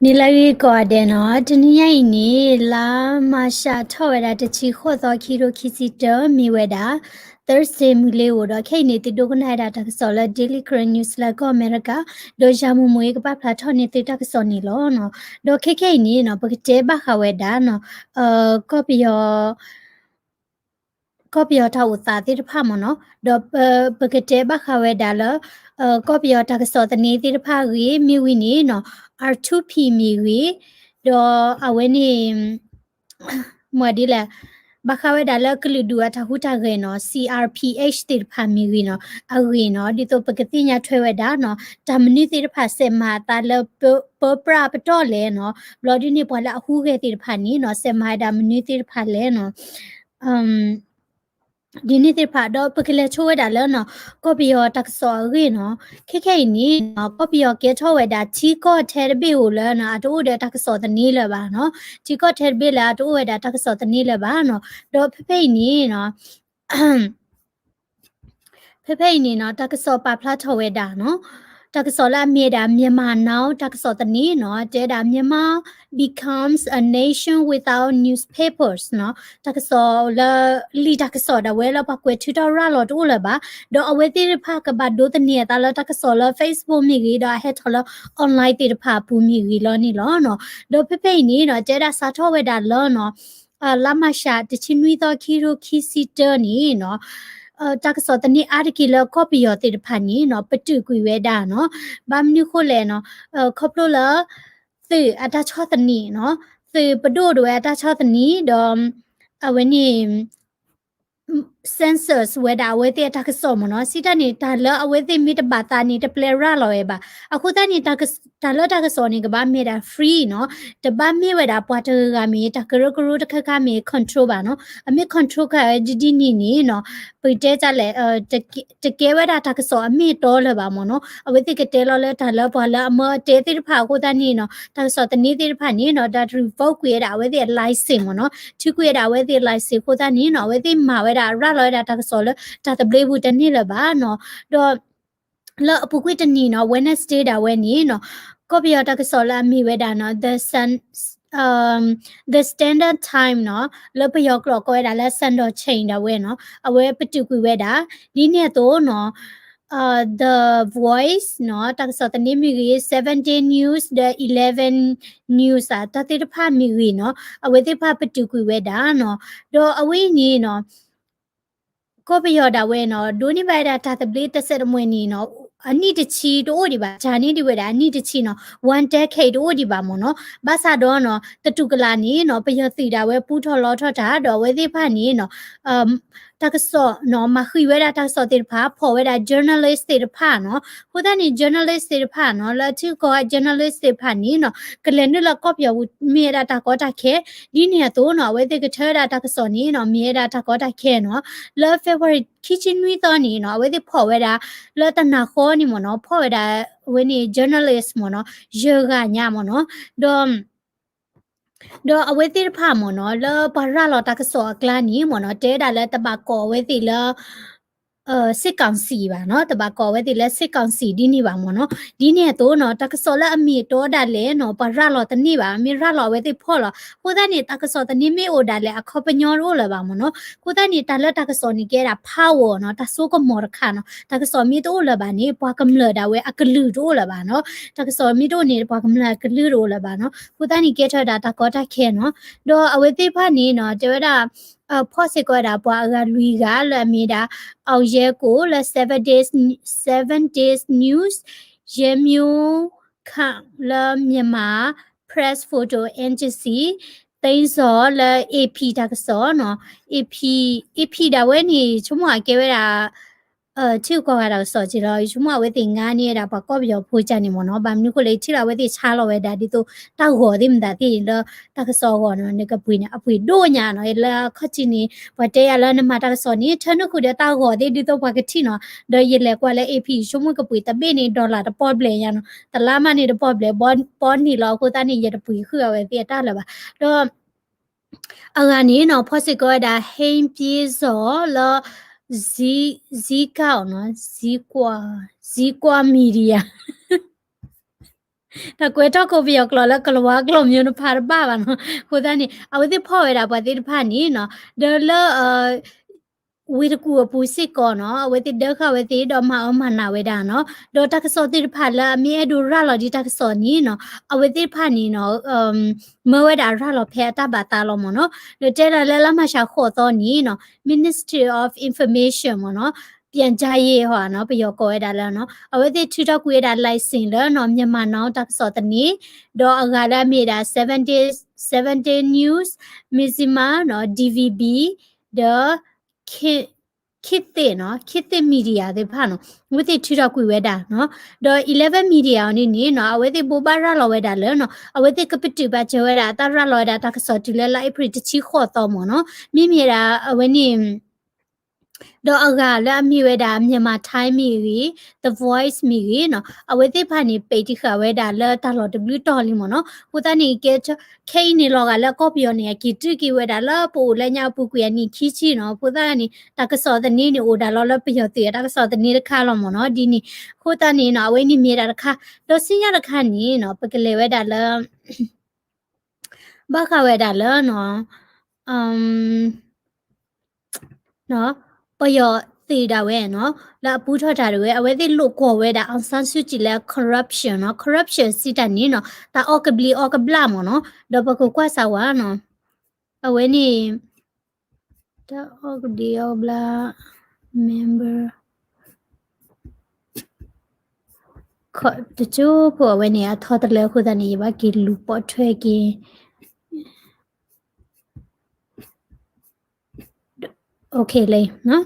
နံၤလၢအဂ့ၤကိးဂၤဒဲးနီၤ, တနံၤညါအံၤန့ၣ် လါမၤရှးထီၣ်ဝဲဒၣ်တဆံဃိးသီ ခံကထိခံဆံတၢ မ့ၢ်ဝဲဒၣ် Thursday မုၢ်လ့ၤဧိၤဒီး ခဲအံၤန့ၣ် သုဒိကနၣ်ဝဲဒၣ်တၢ်ကစီၣ်လၢ Daily Karen News လၢကီၢ်အမဲရကၤ, ဒီးယၤမုၢ်မုၢ်အံၤ ကပာ်ဖျါထီၣ်န့ၢ်သုတၢ်ကစီၣ်န့ၣ်လီၤနီၤ. ဒီးခဲခဲအံၤန့ၣ်နီၤ ပကတဲဘၣ်ဃးဝဲဒၣ်နီၤ ကီၢ်ပယီၤ ကီၢ်ပယီၤတၢ်အိၣ်သးသ့ၣ်တဖၣ်မ့ၢ်နီၤ, ဒီးပကတဲဘၣ်ဃးဝဲဒၣ်လၢ ကီၢ်ပယီၤတၢ်ကစီၣ်သန့သ့ၣ်တဖၣ်အဂ့ၢ် မ့ၢ်ဝံၤန့ၣ်နီၤ R two P မ့ၢ်ဂ့ၤ, ဒီးအဝဲန့ၣ် မ့ၢ်ဒ်လဲၣ်, ဘၣ်ဃးဝဲဒၣ်လၢကလုာ်ဒူၣ်အတၢ်ဟူးတၢ်ဂဲၤနီၤ C R P H သ့ၣ်တဖၣ်မ့ၢ်ဂ့ၤနီၤ အဂ့ၢ်နီၤ, ဒ်သိးပကသ့ၣ်ညါထွဲဝဲဒၣ်နီၤ တၢ်မနုၤသ့ၣ်တဖၣ်စဲးမၤအသးလၢ ပၢပြးပတီၢ်လဲၣ်နီၤ, ဘျီဒ်န့ၣ်ပှၤလၢအဟူးဂဲၤသ့ၣ်တဖၣ်န့ၣ်နီၤ စဲးမၤဝဲဒၣ်မနုၤသ့ၣ်တဖၣ်လဲၣ်နီၤ ဒ်န့ၣ်သ့ၣ်တဖၣ် ဒီးပကလဲၤဆိဝဲဒၣ်လၢနီၤ ကီၢ်ပယီၤတၢ်ကစီၣ်အဂ့ၢ်နီၤ, ခဲခဲအံၤန့ၣ်နီၤ ကီၢ်ပယီၤကဲထီၣ်ဝဲဒၣ် ထံကီၢ်ထဲတဘ့ၣ်ဧိၤလၢနီၤ အတအိၣ်ဒီးတၢ်ကစီၣ်သန့လၢၤဘၣ်နီၤ, ထံကီၢ်ထဲတဘ့ၣ်လၢအတအိၣ်ဝဲဒၣ်တၢ်ကစီၣ်သန့လၢၤဘၣ်နီၤ, ဒီးဖဲဖဲအံၤန့ၣ်နီၤ ဖဲဖဲအံၤန့ၣ်နီၤ တၢ်ကစီၣ်ပာ်ဖျါထီၣ်ဝဲဒၣ်နီၤ, တၢ်ကစီၣ်လၢအမ့ၢ်ဝဲဒၣ် Myanmar Now တၢ်ကစီၣ်သန့နီၤ တဲဝဲဒၣ် Myanmar becomes a nation without newspapers နီၤ, တၢ်ကစီၣ်လၢ လံာ်တၢ်ကစီၣ်ဒၣ်ဝဲလၢပှၤကွဲးထုးထီၣ်ရၤလီၤတအိၣ်လၢၤဘၣ်, ဒီးအဝဲသ့ၣ်တဖၣ်ကဘၣ်ဒိးသန့ၤအသးလၢတၢ်ကစီၣ်လၢ Facebook မ့ၢ်ဂ့ၤ ဒီးအဟဲထီၣ်လၢ online သ့ၣ်တဖၣ်အပူၤမ့ၢ်ဂ့ၤလီၤန့ၣ်လီၤနီၤ, ဒီးဖဲဖဲအံၤန့ၣ်နီၤ တဲဝဲဒၣ်စးထီၣ်ဝဲဒၣ်လၢနီၤ လါမၤရှးတဆံနွံသီ ခံကထိခံဆံတၢန့ၣ်နီၤ တၢ်ကစီၣ်သန့အါတက့ၢ်လၢကီၢ်ပယီၤသ့ၣ်တဖၣ်န့ၣ်နီၤ ပတုာ်ကွံာ်ဝဲဒၣ်နီၤ, ဘၣ်မနုၤဃိလဲၣ်နီၤ ခီဖျိလၢ သုးအတၢ်ဆီၣ်သနံးနီၤ, သုးပဒိၣ်ဒၣ်ဝဲအတၢ်ဆီၣ်သနံး ဒီး အဝဲန့ၣ် census ဝဲဒၣ်အဝဲသ့ၣ်အတၢ်ကစီၣ်မ့ၢ်နီၤ, စံးတၢ်န့ၣ် တၢ်လၢအဝဲသ့ၣ်မ့ၢ်တဘၣ်သးန့ၣ် တပျဲရၤလီၤဝဲဘၣ်. အဃိသတးန့ၣ် တၢ်လၢတၢ်ကစီၣ်န့ၣ် ကဘၣ်မ့ၢ်ဒၣ် free နီၤ, တဘၣ်မ့ၢ်ဝဲဒၣ်ပှၤတဂၤဂၤမ့ၢ် တၢ်ကရၢကရိတခါခါမ့ၢ် control ဘၣ်နီၤ, အမ့ၢ် control ကဒ်ဒ်န့ၣ်န့ၣ်နီၤ, ပတဲတၢ်လဲၣ် တကဲဝဲဒၣ်တၢ်ကစီၣ်အမ့ၢ်အတီလၢၤဘၣ်မ့ၢ်နီၤ, အဝဲသ့ၣ်ကတဲလီၤလၢတၢ်လၢပှၤလၢအမၢအတဲသ့ၣ်တဖၣ်အဃိသတးန့ၣ်နီၤ, တၢ်ကစီၣ်သန့သ့ၣ်တဖၣ်န့ၣ်နီၤ, တၢ် revoke ကွံာ်ဝဲဒၣ်အဝဲသ့ၣ်အ license မ့ၢ်နီၤ, ထုးကွံာ်ဝဲဒၣ်အဝဲသ့ၣ် license အဃိသတးန့ၣ်နီၤ, အဝဲသ့ၣ်မၤဝဲဒၣ်ရၤလီၤဝဲဒၣ်တၢ်ကစီၣ်လၢတၢ်သဘျ့ပူၤတန့ၢ်လၢၤဘၣ်နီၤ, ဒီး လၢအပူၤကွံာ်တနံၤနီၤ, Wednesday ဒၣ်ဝဲန့ၣ်နီၤ, ကီၢ်ပယီၤတၢ်ကစီၣ်လၢအမ့ၢ်ဝဲဒၣ်နီၤ, The Sun, um, The Standard Time နီၤ, လၢပယီၤကျိာ်ကိးဝဲဒၣ်လၢ Sandor Chain ဒၣ်ဝဲနီၤ, အဝဲပတုာ်ကွံာ်ဝဲဒၣ်, ဒ်န့ၣ်အသိးနီၤ, အ The Voice နီၤ, တၢ်ကစီၣ်သန့မ့ၢ်ဂ့ၤ, Seven Day News ဒီး Eleven News အတၢ်သ့ၣ်တဖၣ်မ့ၢ်ဂ့ၤနီၤ, အဝဲသ့ၣ်တဖၣ်ပတုာ်ကွံာ်ဝဲဒၣ်နီၤ, ဒီးအဝဲအံၤန့ၣ်နီၤ ကီၢ်ပယီၤဒၣ်ဝဲနီၤ, ဒိးန့ၢ်ဘၣ်ဝဲဒၣ်တၢ်သဘျ့တစဲးတမှဲၤန့ၣ်နီၤ, အနံၣ်တဆံတအိၣ်ဒံးဘၣ်, ကန့ၢ်ဒံးဝဲဒၣ်အနံၣ်တဆံနီၤ, one decade တအိၣ်ဒံးဘၣ်မ့ၢ်နီၤ, ဘၣ်ဆၣ်ဒီးနီၤ, သတူၢ်ကလာ်န့ၣ်နီၤ, ပယီၤသုးဒၣ်ဝဲပူထီၣ်လီထီၣ်တၢ် ဒီးအဝဲသ့ၣ်တဖၣ်န့ၣ်နီၤ, တၢ်ကစီၣ်နီၤ, မၤဃံးဝဲဒၣ်တၢ်ကစီၣ်သ့ၣ်တဖၣ်, ဖီၣ်ဝဲဒၣ် journalist သ့ၣ်တဖၣ်နီၤ, အဃိသတးန့ၣ် journalist သ့ၣ်တဖၣ်နီၤ, လၢအထံကီၢ် journalist သ့ၣ်တဖၣ်န့ၣ်နီၤ, ကလဲၤနုာ်လၢကီၢ်ပယီၤပူၤ မ့ၢ်ဝဲဒၣ်တၢ်ကီတၢ်ခဲ, ဒ်န့ၣ်အသိးနီၤ, အဝဲသ့ၣ်ကထၢဝဲဒၣ်တၢ်ကစီၣ်န့ၣ်နီၤ, မ့ၢ်ဝဲဒၣ်တၢ်ကီတၢ်ခဲနီၤ, လၢ February ခံဆံနွံသီန့ၣ်နီၤ, အဝဲသ့ၣ်ဖီၣ်ဝဲဒၣ် လၢတနၤဃီန့ၣ်မ့ၢ်နီၤ, ဖီၣ်ဝဲဒၣ် အဝဲန့ၣ် journalist မ့ၢ်နီၤ, ယဲၢ်ဂၤညါမ့ၢ်နီၤ, ဒီး ဒီးအဝဲသ့ၣ်တဖၣ်မ့ၢ်နီၤ, လၢပှၤရၤလီၤတၢ်ကစီၣ်အကျါန့ၣ်မ့ၢ်နီၤ, တဲဝဲဒၣ်လၢတဘၣ်ကိးအဝဲသ့ၣ်လၢ စစ်ကောင်စီ ဘၣ်နီၤ, တဘၣ်ကိးအဝဲသ့ၣ်လၢ စစ်ကောင်စီ ဒ်န့ၣ်ဘၣ်မ့ၢ်နီၤ, ဒ်န့ၣ်အသိးနီၤ, တၢ်ကစီၣ်လၢအမ့ၢ်အတီဒၣ်လဲာ်နီၤ, ပှၤရၤလီၤတန့ၢ်ဘၣ်, မ့ၢ်ရၤလီၤအဝဲသ့ၣ်ဖီၣ်လီၤ, အဃိသတးန့ၣ် တၢ်ကစီၣ်သန့မ့ၢ်အိၣ်ဒၣ်လဲာ် အခီပညီတအိၣ်လၢၤဘၣ်မ့ၢ်နီၤ, အဃိသတးန့ၣ် တၢ်လၢတၢ်ကစီၣ်န့ၣ် ကဲဒၣ် power နီၤ, တၢ်စိကမီၤတခါနီၤ, တၢ်ကစီၣ်မ့ၢ်တအိၣ်လၢၤဘၣ်န့ၣ် ပှၤကမျၢၢ်ဒၣ်ဝဲအကလုၢ်တအိၣ်လၢၤဘၣ်နီၤ, တၢ်ကစီၣ်မ့ၢ်တအိၣ်န့ၣ် ပှၤကမျၢၢ်အကလုၢ်တအိၣ်လၢၤဘၣ်နီၤ, အဃိသတးန့ၣ် ကဲထီၣ်ဝဲဒၣ်တၢ်ကီတၢ်ခဲနီၤ, ဒီးအဝဲသ့ၣ်တဖၣ်န့ၣ်နီၤ, တဲဝဲဒၣ် ဖီၣ်စ့ၢ်ကီးဝဲဒၣ်ပှၤအဂၤလွံၢ်ဂၤလၢအမ့ၢ်ဒၣ် အောင်ရဲကို လၢ seven days, seven days news, ရဲမျိုးခန့် လၢ မြန်မာ Press Photo Agency, သိန်းဇော် လၢ AP တၢ်ကစီၣ်နီၤ, AP, AP ဒၣ်ဝဲန့ၣ် ဆိကမိၣ်အကဲဝဲဒၣ် ထံဂုၤကီၢ်ဂၤတၢ်ကစီၣ်က့လီၤ, ယဆိကမိၣ်အဝဲသ့ၣ်ငါန့ၢ်ဝဲဒၣ်ပှၤကီၢ်ပယီၤဖိကၢ်န့ၣ်မ့ၢ်နီၤ, ဘၣ်မနုၤဃိလဲၣ် ယထံၣ်လီၤအဝဲသ့ၣ်ဆါလီၤဝဲဒၣ် ဒ်သိးတၢ်ဂီၤသ့ၣ်မတၤသ့ၣ်လၢတၢ်ကစီၣ်အဂီၢ်နီၤ, နကပှ့ၤန့ၣ် အပှ့ၤဒိၣ်ညါနီၤ, လၢခီၣ်ထံးန့ၣ် ပှၤတဲယၤလၢနမၤတၢ်ကစီၣ်န့ၣ် ထၢနုာ်ဃုာ်ဒီးတၢ်ဂီၤသ့ၣ် ဒ်သိးပှၤကထံၣ်နီၤ, ဒီးယလဲၤကွၢ်လၢ AP ယဆိကမိၣ်ကပှ့ၤတဘ့ၣ်န့ၣ် dollar တပီၢ်ဘျဲၣ်ညါနီၤ, တလါမးန့ၣ်တပီၢ်ဘျဲၣ် ပီနံၣ်လီၤ, အဃိသတးန့ၣ် ယတပှ့ၤဃုာ်အဝဲသ့ၣ်အတၢ်လၢၤဘၣ်, ဒီး အဂၤန့ၣ်နီၤ, ဖီၣ်စ့ၢ်ကီးဝဲဒၣ် ဟ့ၣ်ပျ့စီၤ လၢ ဇံကၣ်နီၤ, ဇံကွၢ်, ဇံကွၢ် media တၢ်ကွဲးထီၣ်ကိးပယီၤကျိာ်လၢကလၤဝါကျိာ်မ့ၢ်တဖၣ်တဘၣ်ဘၣ်နီၤ. အဃိသတးန့ၣ် အဝဲသ့ၣ်ဖီၣ်ဝဲဒၣ်ပှၤသ့ၣ်တဖၣ်န့ၣ်နီၤ, ဒီးလၢ ဝ့ၢ်တကူၣ်အပူၤစ့ၢ်ကီးနီၤ, အဝဲသ့ၣ်ဒၢဃာ်ဝဲသ့ၣ်ဒီးမၤအၢမၤနးဝဲဒၣ်နီၤ. ဒီးတၢ်ကစီၣ်သ့ၣ်တဖၣ်လၢအမ့ၢ်အဲၣ်ဒိးရၤလီၤဒ်တၢ်ကစီၣ်န့ၣ်နီၤ, အဝဲသ့ၣ်တဖၣ်န့ၣ်နီၤ မၢဝဲဒၣ်ရၤလီၤဖဲအတၢ်ဘၣ်သးလီၤမ့ၢ်နီၤ. ဒီးတဲဒၣ်လၢလါမၤရှးဃိးသီန့ၣ်နီၤ Ministry of Information မ့ၢ်နီၤ, ပြန်ကြားရေး ဟီနီၤ ပယီၤကိးဝဲဒၣ်လၢနီၤ, အဝဲသ့ၣ်ထုးထီၣ်ကွံာ်ဝဲဒၣ် license လၢနီၤ Myanmar Now တၢ်ကစီၣ်သန့, ဒီးအဂၤလၢအမ့ၢ်ဒၣ် seven Day, seven Day News, Mizzima နီၤ DVB ဒီး ခေတ်သစ်နီၤ, ခေတ်သစ် media သ့ၣ်တဖၣ်နီၤ, အဝဲသ့ၣ်ထုးထီၣ်ကွံာ်ဝဲဒၣ်နီၤ. ဒီး eleven media အီၤန့ၣ်န့ၣ်နီၤ အဝဲသ့ၣ်ဘိးဘၣ်ရၤလီၤဝဲဒၣ်လၢနီၤ အဝဲသ့ၣ်ကပတုာ်ပာ်စၢၤဝဲဒၣ် အတၢ်ရၤလီၤဝဲဒၣ်တၢ်ကစီၣ်တုၤလၢလါအ့ဖြ့ၣ်တဆံဃိးသီမ့ၢ်နီၤ, မ့မ့ၢ်ဒၣ်အဝဲန့ၣ် ဒီးအဂၤလၢအမ့ၢ်ဝဲဒၣ် Myanmar Times မ့ၢ်ဂ့ၤ, The Voice မ့ၢ်ဂ့ၤနီၤ, အဝဲသ့ၣ်တဖၣ်န့ၣ် ပိတ်တံၢ်ဃာ်ဝဲဒၣ်လၢတၢ်လီၢ်တဘျုးတီၢ်လံမ့ၢ်နီၤ. အဃိသတးန့ၣ် ကဲ ခဲအံၤန့ၣ်လီၤဂာ်လၢကီၢ်ပယီၤန့ၣ် အက့ၤတုၤက့ၤဝဲဒၣ်လၢပအိၣ်လၢညါအပူၤကွံာ်အနံၣ်ခံဆံနီၤ. အဃိသတးန့ၣ် တၢ်ကစီၣ်သန့န့ၣ် အိၣ်ဒၣ်လီၤလၢပယီၤသုးအတၢ်ကစီၣ်သန့တခါလီၤမ့ၢ်နီၤ. ဒ်န့ၣ် အဃိသတးန့ၣ်နီၤ အဝဲန့ၣ်မ့ၢ်ဒၣ်တခါ, ဒီးဆူညါတခါန့ၣ်နီၤ ပကလဲၤဝဲဒၣ်လၢ ဘၣ်ဃးဝဲဒၣ်လၢနီၤ ပယီၤသုးဒၣ်ဝဲနီၤ လၢအပူထီၣ်တၢ်ဒၣ်ဝဲ အဝဲသ့ၣ်လိာ်ကွီၢ်ဝဲဒၣ် အောင်ဆန်းစုကြည် လၢ corruption နီၤ, corruption စံးတၢ်န့ၣ်နီၤ တၢ်အီၣ်ကဘျံးအီၣ်ကဘျၣ်မ့ၢ်နီၤ. ဒီးပကကွၢ်စးဝဲနီၤ အဝဲန့ၣ် တၢ်အီၣ်ကဘျံးအီၣ်ကဘျၣ် member တကၠိဖိအဝဲန့ၣ် အထီတလၢအဃိသတးန့ၣ် ယဘၣ်က့ၤလူၤပိာ်ထွဲက့ၤ လၢ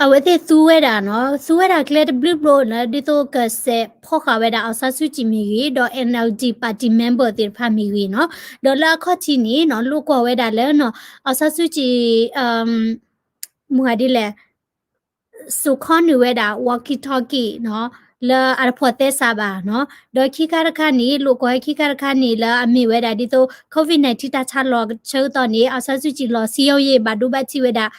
အဝဲသ့ၣ်သူဝဲဒၣ်နီၤ, သူဝဲဒၣ်ကျဲတဘျုးဘျီနီၤ ဒ်သိးကစဲးဖီၣ်ဃာ်ဝဲဒၣ် အောင်ဆန်းစုကြည် မ့ၢ်ဂ့ၤ, ဒီး NLD party member သ့ၣ်တဖၣ်မ့ၢ်ဂ့ၤနီၤ. ဒီးလၢအခီၣ်ထံးန့ၣ်နီၤ လိာ်ကွီၢ်ဝဲဒၣ်လၢနီၤ အောင်ဆန်းစုကြည် မ့ၢ်ဒ်လဲၣ် စိာ်ခီနုာ်ဝဲဒၣ် walkie talkie နီၤ လၢအတဖိးသဲစးဘၣ်နီၤ. ဒီးခံခါတခါန့ၣ် လိာ်ကွီၢ်ခံခါတခါန့ၣ် လၢအမ့ၢ်ဝဲဒၣ်ဒ်သိး COVID nineteen တၢ်ဆါလီၤဆၢကတီၢ်န့ၣ် အောင်ဆန်းစုကြည် လီၤစံယိယ့ ဘၣ်ဒိဘၣ်ထံးဝဲဒၣ်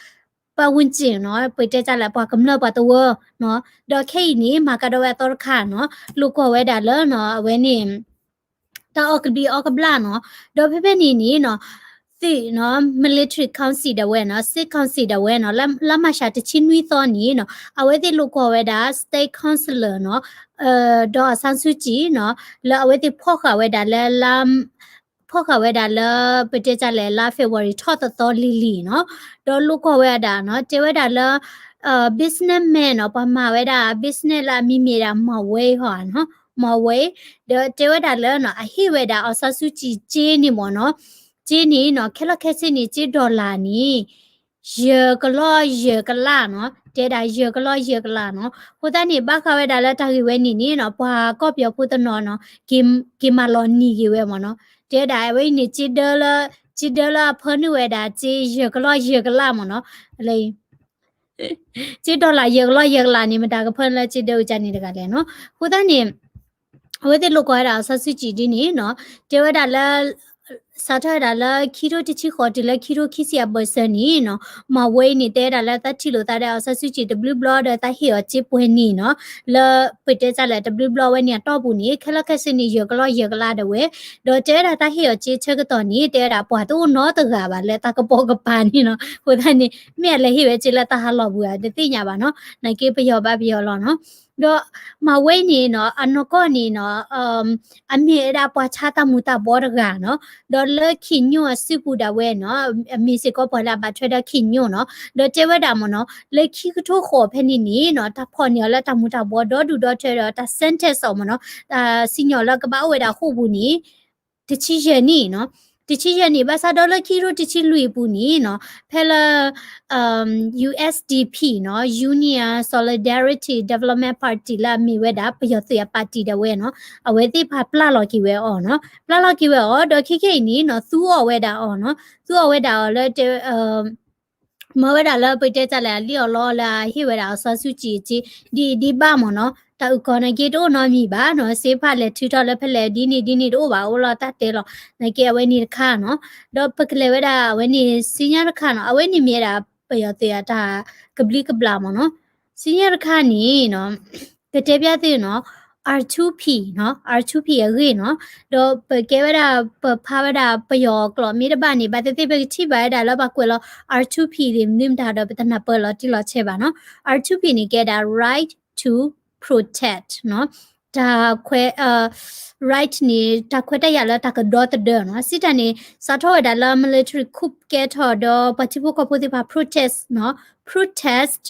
ပတ်ဝန်းကျင်နီၤ, ပတဲတၢ်လၢပှၤကမျၢၢ်ပှၤသဝီနီၤ. ဒီးခဲအံၤန့ၣ် မၤကဒီးဝဲအသီတခါနီၤ, လိာ်ကွီၢ်ဝဲဒၣ်လၢနီၤ အဝဲန့ၣ် တၢ်အီၣ်ကဘျံးအီၣ်ကဘျၣ်နီၤ. ဒီးဖဲဖဲန့ၣ်န့ၣ်နီၤ သုးနီၤ military council ဒၣ်ဝဲနီၤ, state council ဒၣ်ဝဲနီၤ လၢ လါမၤရှးတဆံနွံသီန့ၣ်နီၤ အဝဲသ့ၣ်လိာ်ကွီၢ်ဝဲဒၣ် state councillor နီၤ, ဒီး အောင်ဆန်းစုကြည် နီၤ လၢအဝဲသ့ၣ်ဖီၣ်ဃာ်ဝဲဒၣ်လၢ ဖီၣ်ဃာ်ဝဲဒၣ်လၢ ပတဲတၢ်လဲၣ် လါ February ထီၣ်သီသီလံၤလံၤနီၤ. ဒီးလိာ်ကွီၢ်ဝဲဒၣ်နီၤ တဲဝဲဒၣ်လၢ businessman နီၤ ပှၤမၤဝဲဒၣ် business လၢအမံၤမ့ၢ်ဒၣ် မောင်ဝင်း ဟီနီၤ, မောင်ဝင်း, ဒီးတဲဝဲဒၣ်လၢနီၤ အဟ့ၣ်ဝဲဒၣ် အောင်ဆန်းစုကြည် ကြေးန့ၣ်မ့ၢ်နီၤ, ကြေးန့ၣ်နီၤ ခဲလၢာ်ခဲဆ့န့ၣ် ကြေး dollar န့ၣ် ယဲၢ်ကလီၢ်ယဲၢ်ကလးနီၤ, တဲဒၣ်ယဲၢ်ကလီၢ်ယဲၢ်ကလးနီၤ. အဃိသတးန့ၣ် ဘၣ်ဃးဝဲဒၣ်လၢတၢ်ဂ့ၢ်ဝဲန့ၣ်န့ၣ်နီၤ ပှၤကီၢ်ပယီၤဖိတနီၤနီၤ က့ၤမၤလီၤနံၤက့ၤဝဲမ့ၢ်နီၤ. တဲဒၣ်အဝဲအံၤန့ၣ် စ့ဒၢလၢအဖၢနုာ်ဝဲဒၣ် စ့ယဲၢ်ကလီၢ်ယဲၢ်ကလးမ့ၢ်နီၤ, လၢ စ့ dollar ယဲၢ်ကလီၢ်ယဲၢ်ကလးန့ၣ် မတၤကဖၢလၢစ့ဒၢအကန့ၣ်တဂၤလဲၣ်နီၤ. အဃိသတးန့ၣ် အဝဲသ့ၣ်လိာ်ကွီၢ်ဝဲဒၣ် အောင်ဆန်းစုကြည် ဒ်န့ၣ်နီၤ, တဲဝဲဒၣ်လၢ စးထီၣ်ဝဲဒၣ်လၢခံထိတဆံဃိးတုၤလၢခံထိခံဆံအဘၢၣ်စၢၤန့ၣ်နီၤ, မောင်ဝင်း န့ၣ် တဲဝဲဒၣ်လၢတၢ်ထံၣ်လိာ်သးဒီး အောင်ဆန်းစုကြည် တဘျုးဘျီဒီးတၢ်ဟ့ၣ်အီၤစ့ပှဲၤန့ၣ်နီၤ, လၢပတဲတၢ်လဲၣ် တဘျုးဘျီဝဲန့ၣ်အတီၢ်ပူၤန့ၣ် ခဲလၢာ်ခဲဆ့န့ၣ် ယဲၢ်ကလီၢ်ယဲၢ်ကလးဒၣ်ဝဲ, ဒီးတဲဝဲဒၣ်တၢ်ဟ့ၣ်အီၤစ့ဆၢကတီၢ်န့ၣ် တဲဝဲဒၣ်ပှၤတအိၣ်နီတဂၤဘၣ်လၢတၢ်ကပိာ်ကပၤန့ၣ်နီၤ. အဃိသတးန့ၣ် မ့ၢ်အလဲၤဟ့ၣ်ဝဲစ့လၢတၢ်ဟးလီၢ်ပူၤဧါ တသ့ၣ်ညါဘၣ်နီၤ, နာ်က့ပယီၤဘၣ်ပယီၤလီၤနီၤ. ဒီး မောင်ဝင်း န့ၣ်နီၤ အနီၢ်ကီၢ်န့ၣ်နီၤ အမ့ၢ်ဝဲဒၣ်ပှၤဆါတၢ်မူၤတၢ်ဘှီတဂၤနီၤ, ဒီးလၢ KNU အစုပူၤဒၣ်ဝဲနီၤ, အမ့ၢ်စ့ၢ်ကီးပှၤလၢအဘၣ်ထွဲဒီး KNU နီၤ, ဒီးတဲဝဲဒၣ်မ့ၢ်နီၤ လၢခံကထိဃိးဖဲန့ၣ်န့ၣ်နီၤ တၢ်ဖီၣ်န့ၢ်အီၤလၢတၢ်မူၤတၢ်ဘှီဒီဒူၣ်ဒီထၢဒီး တၢ် sentence အီၤမ့ၢ်နီၤ, တၢ်စံၣ်ညီၣ်လၢကဘၣ်အိၣ်ဝဲဒၣ်ဃိာ်ပူၤန့ၣ် တဆံယဲၢ်နံၣ်နီၤ, တဆံယဲၢ်နံၣ်, ဘၣ်ဆၣ်ဒီးလၢခံကထိတဆံလွံၢ်အပူၤန့ၣ်နီၤ ဖဲလၢ USDP နီၤ, Union Solidarity Development Party လၢအမ့ၢ်ဝဲဒၣ် ပယီၤသုးအ party ဒၣ်ဝဲနီၤ, အဝဲသ့ၣ်တဖၣ်ပျၢ်လီၤက့ၤဝဲအီၤနီၤ, ပျၢ်လီၤက့ၤဝဲအီၤ ဒီးခဲခဲအံၤန့ၣ်နီၤ သူအီၣ်ဝဲဒၣ်အီၤနီၤ, သူအီၣ်ဝဲဒၣ်အီၤလၢ မၢဝဲဒၣ်လၢပတဲတၢ်လဲၣ် အလံၣ်အီၣ်လီအီၣ်လၢအဟ့ၣ်ဝဲဒၣ် အောင်ဆန်းစုကြည် အစ့ ဒ်အံၤဒ်ဘၣ်မ့ၢ်နီၤ, တၢ်အုၣ်ကီၤနာ်က့တအိၣ်နီတမံၤဘၣ်နီၤ, စ့ဖးလဲၤထုးထီၣ်လၢဖဲလဲၣ် ဒ်န့ၣ်ဒ်န့ၣ်တအိၣ်ဘၣ် အိၣ်လီၤတၢ်တဲလီၤ, နာ်က့အဝဲန့ၣ်တခါနီၤ, ဒီးပကလဲၤဝဲဒၣ်အဝဲန့ၣ် စံညါတခါနီၤ, အဝဲန့ၣ်မ့ၢ်ဝဲဒၣ်ပယီၤသုးအတၢ်ကဘျံးကဘျၣ်မ့ၢ်နီၤ, စံညါတခါန့ၣ်နီၤ, ကတဲပျၢ်သုနီၤ, R two P နီၤ, R two P အဂ့ၢ်နီၤ, ဒီးပကဲဝဲဒၣ် ပဖးဝဲဒၣ်ပယီၤကျိာ်မ့ၢ်တဘၣ်န့ၣ် ဘၣ်သ့ၣ်သ့ၣ်ပကထံၣ်ဘၣ်ဝဲဒၣ်လၢပှၤကွဲးလီၤ R two P သ့ၣ်မနုၤမတၤဒီးပတနၢ်ပၢၢ်လီၤတံၢ်လီၤဆဲးဘၣ်နီၤ, R two P န့ၣ်ကဲဒၣ် right to protect နီၤ, တၢ်ခွဲး right န့ၣ် တၢ်ခွဲးတၢ်ယာ်လၢတၢ်ကဒီသဒၢနီၤ, စံးတၢ်န့ၣ် စးထီၣ်ဝဲဒၣ်လၢ military coup ကဲထီၣ်ဒီးပှၤထံဖိကီၢ်ဖိသ့ၣ်တဖၣ် protest နီၤ, protest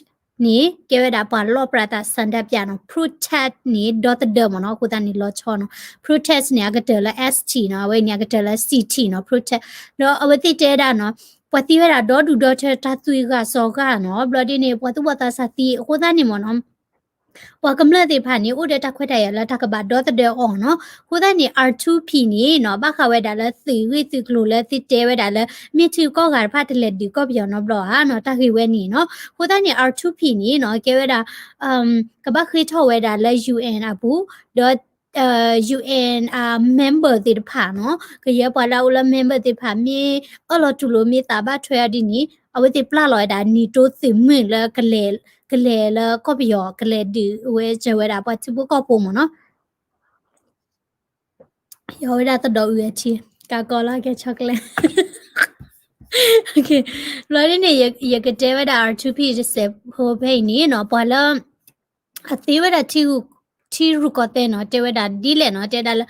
န့ၣ် ကဲဝဲဒၣ်ပှၤလီၣ်ပြးသးဆန္ဒပြနီၤ, protect န့ၣ် ဒီသဒၢမ့ၢ်နီၤ, အဃိသတးန့ၣ်လီၤဆီနီၤ, protest န့ၣ် အကတၢၢ်လၢ S T နီၤ, အဝဲန့ၣ် အကတၢၢ်လၢ C T နီၤ, protest ဒီးအဝဲသ့ၣ်တဲဒၣ်နီၤ, ပှၤသံဝဲဒၣ်ဒီဒူၣ်ဒီထၢ တၢ်သွံၣ်ဂၢ်စီၤဂၢ်နီၤ, ဘျီဒ်န့ၣ် ပှၤသူၣ်ဘီၣ်သးစၢ်သံ အဃိသတးန့ၣ်မ့ၢ်နီၤ ပှၤကမျၢၢ်သ့ၣ်တဖၣ်န့ၣ် အိၣ်ဒီးတၢ်ခွဲးတၢ်ယာ်လၢတၢ်ကဘၣ်ဒီသဒၢအီၤနီၤ, အဃိသတးန့ၣ် R two P န့ၣ်နီၤ ဘၣ်ဃးဝဲဒၣ်လၢသုးဂ့ၢ်သုးကျိၤလၢသုတဲဝဲဒၣ်လၢ မ့ၢ်ထံကီၢ်ဂၤတဖၣ်တလဲၤဒုးကီၢ်ပယီၤနီတဘျီဧါနီၤ, တၢ်ဂ့ၢ်ဝဲန့ၣ်နီၤ, အဃိသတးန့ၣ် R two P န့ၣ်နီၤ ကဲဝဲဒၣ် ကဘၣ်ဃ့ထီၣ်ဝဲဒၣ်လၢ U N အပူၤ, ဒီး U N အ member သ့ၣ်တဖၣ်နီၤ, ကယဲၢ်ပှၤလၢအအိၣ်လၢ member သ့ၣ်တဖၣ် မ့ၢ်အၢၣ်လီၤတူၢ်လိာ် မ့ၢ်သးဘၣ်ထွဲအီၤဒ်န့ၣ် အဝဲသ့ၣ်ပျၢ်လီၤဝဲဒၣ် NATO သုးမုၢ်လၢ ကလဲၤလၢကီၢ်ပယီၤ ကလဲၤဒုးဝဲစၢၤဝဲဒၣ်ပှၤထံဖိကီၢ်ဖိမ့ၢ်နီၤ, ယဝဲဒၣ်သဒီးအုးအထံ ကးကီလၢကဲ chocolate ဘျီဒ်န့ၣ် ယကတဲဝဲဒၣ် R two P တစဲးဖိဖဲအံၤန့ၣ်နီၤ, ပှၤလၢ အသ့ဝဲဒၣ် ထံရူၢ်ကီၢ်သဲးနီၤ တဲဝဲဒၣ်ဒ်လဲၣ်နီၤ, တဲဝဲဒၣ်လၢ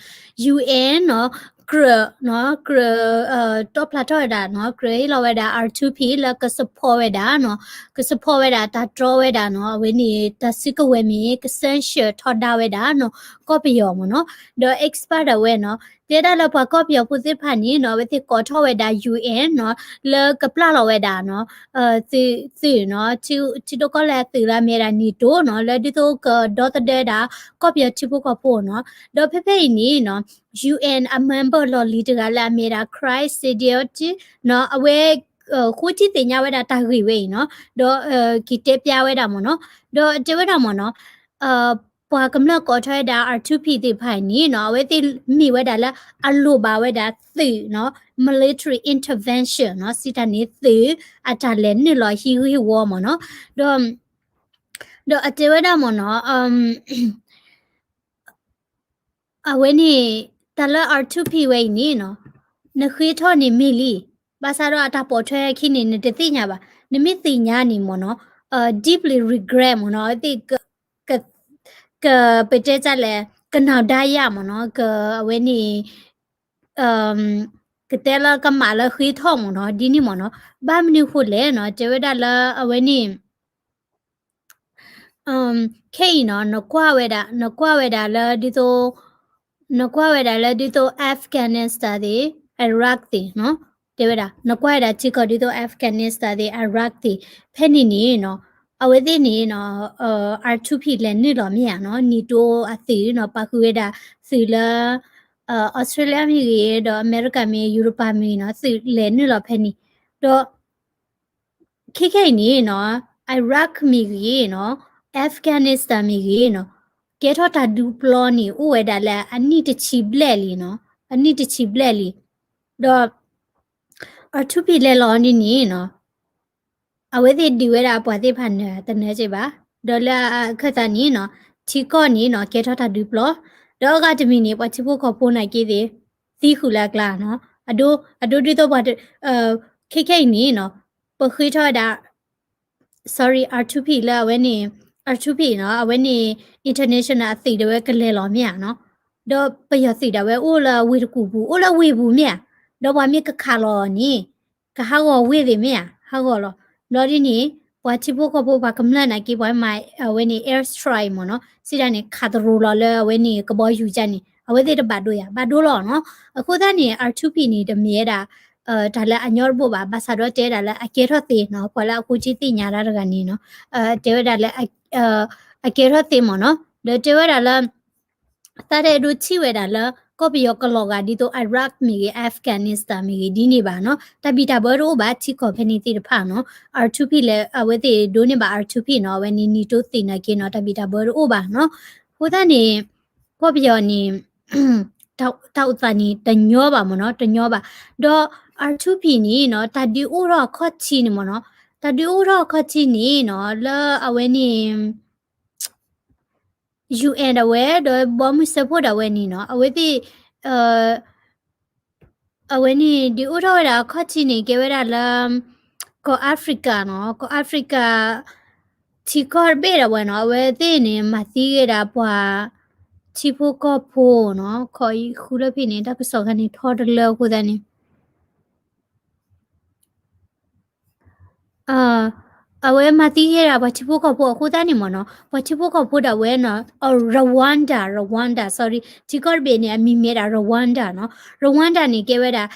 U N နီၤ, ကြၢးနီၤ, ကြၢး တီၣ်ဖျါထီၣ်ဝဲဒၣ်နီၤ, ကြၢးဟ့ၣ်လီၤဝဲဒၣ် R two P လၢက support ဝဲဒၣ်နီၤ, က support ဝဲဒၣ် တၢ်တြီဝဲဒၣ်နီၤ, အဝဲန့ၣ် တၢ်စုကဝဲၤမ့ၢ် က sanction ထီဒါဝဲဒၣ်နီၤ, ကီၢ်ပယီၤမ့ၢ်နီၤ, ဒီး expert ဒၣ်ဝဲနီၤ, တဲဒၣ်လၢပှၤကီၢ်ပယီၤဖိသ့ၣ်တဖၣ်န့ၣ်နီၤ, အဝဲသ့ၣ်ကိးထီၣ်ဝဲဒၣ် U N နီၤ, လၢကပျၢ်လီၤဝဲဒၣ်နီၤ သုးနီၤ, ထံဒိၣ်ကီၢ်လဲၢ်အသုးလၢအမ့ၢ်ဝဲဒၣ် NATO နီၤ, လၢဒ်သိးကဒီသဒၢဒၣ် ကီၢ်ပယီၤထံဖိကီၢ်ဖိနီၤ, ဒီးဖဲဖဲအံၤန့ၣ်နီၤ, U N အ member လီၢ်လံၤတဂၤလၢအမ့ၢ်ဝဲဒၣ် Chris Sidoti နီၤ, အဝဲ ဃိထံသ့ၣ်ညါဝဲဒၣ်တၢ်ဂ့ၢ်ဝဲအံၤနီၤ, ဒီးက့ၤတဲပျါဝဲဒၣ်မ့ၢ်နီၤ, ဒီးတဲဝဲဒၣ်မ့ၢ်နီၤ, ပှၤကမျၢၢ်ကိးထီၣ်ဝဲဒၣ် R two P သ့ၣ်တဖၣ်အံၤန့ၣ်နီၤ, အဝဲသ့ၣ်မ့ၢ်ဝဲဒၣ်လၢအလိၣ်ဘၣ်ဝဲဒၣ်သုးနီၤ, military intervention နီၤ, စံးတၢ်န့ၣ်သုးအတၢ်လဲၤနုာ်လီၤဟံးဂံၢ်ဟံးဝီမ့ၢ်နီၤ, ဒီး ဒီးအတဲဝဲဒၣ်မ့ၢ်နီၤ, အဝဲန့ၣ် တၢ်လၢ R two P ဝဲအံၤန့ၣ်နီၤ, နဃ့ထီၣ်န့ၣ်မ့ၢ်လံ, ဘၣ်ဆၣ်ဒီးအတၢ်ပိာ်ထွဲအခံန့ၣ် နတသ့ၣ်ညါဘၣ်, နမ့ၢ်သ့ၣ်ညါန့ၣ်မ့ၢ်နီၤ, deeply regret မ့ၢ်နီၤ, အဝဲသ့ၣ် က ပတဲတၢ်လဲၣ်, ကနၣ်ဒါယၣ်မ့ၢ်နီၤ, က အဝဲန့ၣ် ကတဲလၢကမၣ်လၢဃ့ထီၣ်မ့ၢ်နီၤ, ဒ်န့ၣ်မ့ၢ်နီၤ, ဘၣ်မနုၤဃိလဲၣ်နီၤ, တဲဝဲဒၣ်လၢအဝဲန့ၣ် ခဲအံၤနီၤ, နကွၢ်ဝဲဒၣ်, နကွၢ်ဝဲဒၣ်လၢဒ်သိး, နကွၢ်ဝဲဒၣ်လၢဒ်သိး Afghanistan သ့ၣ်, Iraq သ့ၣ်နီၤ, တဲဝဲဒၣ် နကွၢ်ဝဲဒၣ်ထံကီၢ်ဒ်သိး Afghanistan သ့ၣ် Iraq သ့ၣ်, ဖဲန့ၣ်န့ၣ်နီၤ, အဝဲသ့ၣ်န့ၣ်နီၤ, R two P လဲၤနုာ်လီၤမ့ၢ်ဧါနီၤ, NATO အသုးနီၤ, ပာ်ဃုာ်ဝဲဒၣ်သုးလၢ Australia မ့ၢ်ဂ့ၤ, ဒီးအမဲရကၤမ့ၢ် ယူရပၤမ့ၢ်ဂ့ၤနီၤ, သုးလဲၤနုာ်လီၤဖဲန့ၣ်, ဒီး ခဲခဲအံၤန့ၣ်နီၤ, Iraq မ့ၢ်ဂ့ၤနီၤ, Afghanistan မ့ၢ်ဂ့ၤနီၤ, ကဲထီၣ်တၢ်ဒုးပျီန့ၣ် အိၣ်ဝဲဒၣ်လၢအနံၣ်တဆံဘျဲၣ်လံနီၤ, အနံၣ်တဆံဘျဲၣ်လံ, ဒီး R two P လဲၤလီၤဒ်န့ၣ်နီၤ, အဝဲသ့ၣ်ဒုးဝဲဒၣ်ပှၤသ့ၣ်တဖၣ်နၢၤတနၢၤက့ဘၣ်, ဒီးလၢအခၢၣ်သးန့ၣ်နီၤ, ထံကီၢ်န့ၣ်နီၤ, ကဲထီၣ်တၢ်ဒုးပျီ, ဒီးအဂၤတမံၤန့ၣ် ပှၤထံဖိကီၢ်ဖိနာ်က့သ့ၣ် သံဃုာ်လၢအကျါနီၤ, အဒိ, အဒိဒ်သိးပှၤ, ခဲခဲအံၤန့ၣ်နီၤ, ပဃ့ထီၣ်ဝဲဒၣ် sorry, R two P လၢအဝဲန့ၣ်, R two P နီၤ, အဝဲန့ၣ် international အသုးဒၣ်ဝဲကလဲၤလီၤမ့ၢ်ဧါနီၤ, ဒီးပယီၤသုးဒၣ်ဝဲအိၣ်လၢဝ့ၢ်တကူၣ်ပူၤ, အိၣ်လၢဝ့ၢ်ပူၤမ့ၢ်ဧါ, ဒီးပှၤမ့ၢ်ကခးလီၤအီၤန့ၣ်, ကဟးဂီၤဝ့ၢ်သ့ၣ်မ့ၢ်ဧါ, ဟးဂီၤလီၤ, ဘျီဒ်န့ၣ်, ပှၤထံဖိကီၢ်ဖိပှၤကမျၢၢ်နာ်က့ ပှၤမၤအဝဲန့ၣ် air strike မ့ၢ်နီၤ, စံးဒၣ်န့ၣ် ခးတရိၤလီၤလၢအဝဲန့ၣ် ကဘီယူၤကၢ်န့ၣ် အဝဲသ့ၣ်တဘၣ်ဒိယၤ, ဘၣ်ဒိလီၤနီၤ, အဃိသတးန့ၣ် R two P န့ၣ် တမ့ၢ်ဝဲဒၣ် တၢ်လၢအညီတဘိဘၣ်, ဘၣ်ဆၣ်ဒီးတဲဝဲဒၣ်လၢအကဲထီၣ်သ့နီၤ, ပှၤလၢအဃိထံသ့ၣ်ညါတၢ်တဂၤန့ၣ်နီၤ, တဲဝဲဒၣ်လၢ အကဲထီၣ်သ့မ့ၢ်နီၤ, ဒီးတဲဝဲဒၣ်လၢ သးတအဲၣ်ဒိးထံၣ်ဝဲဒၣ်လၢ ကီၢ်ပယီၤကလီၤဂာ်ဒ်သိး Iraq မ့ၢ်ဂ့ၤ Afghanistan မ့ၢ်ဂ့ၤ ဒ်န့ၣ်ဘၣ်နီၤ, တၢ်ဘံၣ်တၢ်ဘၢတအိၣ်ဘၣ် ထံကီၢ်ဖဲန့ၣ်သ့ၣ်တဖၣ်နီၤ, R two P လၢအဝဲသ့ၣ်ဒိးန့ၢ်ဘၣ် R two P နီၤ, အဝဲန့ၣ် NATO သ့ၣ်နာ်က့နီၤ, တၢ်ဘံၣ်တၢ်ဘၢတအိၣ်ဘၣ်နီၤ, အဃိသတးန့ၣ် ကီၢ်ပယီၤန့ၣ် တၢ်အိၣ်သးန့ၣ် တညီဘၣ်မ့ၢ်နီၤ, တညီဘၣ်, ဒီး R two P န့ၣ်နီၤ, တၢ်ဒုးအိၣ်ထီၣ်အခီၣ်ထံးန့ၣ်မ့ၢ်နီၤ, တၢ်ဒုးအိၣ်ထီၣ်အခီၣ်ထံးန့ၣ်နီၤ, လၢအဝဲန့ၣ် ယူႇအၣ်ဒၣ်ဝဲ ဒီးဘီမုၢ်စၢဖှိၣ်ဒၣ်ဝဲန့ၣ်နီၤ အဝဲသ့ၣ် အဝဲန့ၣ် ဒုးအိၣ်ထီၣ်ဝဲဒၣ်အခီၣ်ထံးန့ၣ် ကဲဝဲဒၣ်လၢ ကီၢ်အၤဖရံကၤနီၤ ကီၢ်အၤဖရံကၤ ထံကီၢ်တဘ့ၣ်ဒၣ်ဝဲနီၤ အဝဲသ့ၣ်န့ၣ် မၤသံဝဲဒၣ်ပှၤ ထံဖိကီၢ်ဖိနီၤ ခီဃုလၢဖဲန့ၣ် တၢ်ကစီၣ်ခါန့ၣ်ထီတလၢအဃိသတးန့ၣ် အဝဲမၤသံဝဲဒၣ်ပှၤထံဖိကီၢ်ဖိအဃိသတးန့ၣ်မ့ၢ်နီၤ ပှၤထံဖိကီၢ်ဖိဒၣ်ဝဲနီၤ Rwanda Rwanda sorry ထံကီၢ်တဘ့ၣ်န့ၣ် အမံၤမ့ၢ်ဒၣ် Rwanda နီၤ Rwanda န့ၣ် ကဲဝဲဒၣ်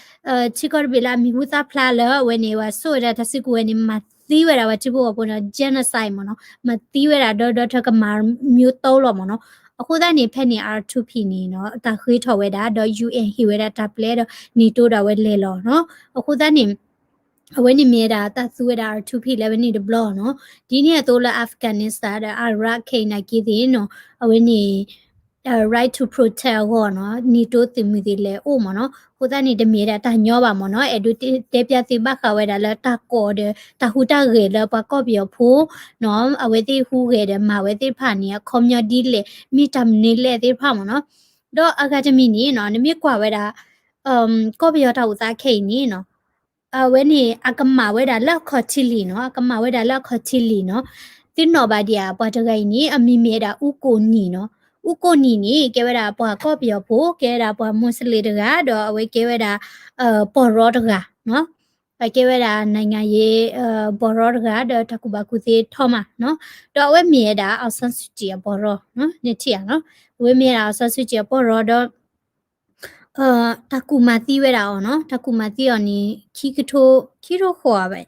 ထံကီၢ်တဘ့ၣ်လၢအမံၤဟူသၣ်ဖျါလၢအဝဲန့ၣ် ပှၤဆိၣ်ဝဲဒၣ်တၢ်စုကဝဲၤန့ၣ် မၤသံဝဲဒၣ်ပှၤထံဖိကီၢ်ဖိနီၤ genocide မ့ၢ်နီၤ မၤသံဝဲဒၣ်ဒီဒီထၢကမၤ မျိုးသုလီၤမ့ၢ်နီၤ အဃိသတးန့ၣ် ဖဲန့ၣ် R two P န့ၣ်နီၤ တၢ်ဃ့ထီၣ်ဝဲဒၣ် ဒီး ယူၣ်အၣ် ဟ့ၣ်ဝဲဒၣ်တၢ်ပျဲဒီး NATO ဒၣ်ဝဲလဲၤလီၤနီၤ အဃိသတးန့ၣ် အဝဲန့ၣ်မ့ၢ်ဝဲဒၣ်တၢ်သူဝဲဒၣ် R two P လၢဝဲန့ၣ်တဘျီနီၤ ဒ်န့ၣ်အသိးလၢ Afghanistan ဒီး Iraq ခဲအံၤနာ်က့သ့ၣ်နီၤ အဝဲန့ၣ် right to protect အဂီၢ်နီၤ NATO သုးမုၢ်သ့ၣ်လဲၤအိၣ်မ့ၢ်နီၤ အဃိသတးန့ၣ် တမ့ၢ်ဝဲဒၣ်တၢ်ညီဘၣ်မ့ၢ်နီၤ အဲၣ်ဒိးတဲပၠးသုဘၣ်ဃးဝဲဒၣ်လၢတၢ်ကိးဒီး တၢ်ဟူးတၢ်ဂဲၤလၢပှၤကီၢ်ပယီၤဖိနီၤ အဝဲသ့ၣ်ဟူးဂဲၤဒီးမၤဝဲသ့ၣ်တဖၣ်န့ၣ် အခီပညီဒ်လဲၣ် မ့ၢ်တၢ်မနုၤလဲၣ်သ့ၣ်တဖၣ်မ့ၢ်နီၤ ဒီးအဂၤတမံၤန့ၣ်နီၤ နမ့ၢ်ကွၢ်ဝဲဒၣ် ကီၢ်ပယီၤတၢ်အိၣ်သးခဲအံၤန့ၣ်နီၤ အဝဲန့ၣ် အကမၣ်ဝဲဒၣ်လၢအခီၣ်ထံးလံနီၤ အကမၣ်ဝဲဒၣ်လၢအခီၣ်ထံးလံနီၤ သုနီၣ်ဘၣ်ဒံးဧါ ပှၤတဂၤအံၤန့ၣ် အမံၤမ့ၢ်ဝဲဒၣ် ဦးကိုနီ နီၤ ဦးကိုနီ န့ၣ် ကဲဝဲဒၣ်ပှၤကီၢ်ပယီၤဖိ ကဲဝဲဒၣ်ပှၤမူစလ့ၣ်တဂၤ ဒီးအဝဲကဲဝဲဒၣ် ပီၢ်ရီတဂၤနီၤ ကဲဝဲဒၣ် နိုင်ငံရေး ပီၢ်ရီတဂၤ ဒီးတၢ်ကူၣ်ဘၣ်ကူၣ်သ့ထီမးနီၤ ဒီးအဝဲမ့ၢ်ဝဲဒၣ် အောင်ဆန်းစုကြည် အပီၢ်ရီနီၤ နထံၣ်ဧါနီၤ အဝဲမ့ၢ်ဝဲဒၣ် အောင်ဆန်းစုကြည် အပီၢ်ရီဒီး တၢ်ကူၣ်မၤသံဝဲဒၣ်အီၤနီၤ တၢ်ကူၣ်မၤသံအီၤန့ၣ် ခံကထိ ခံကထိဃိးဧါဘၣ်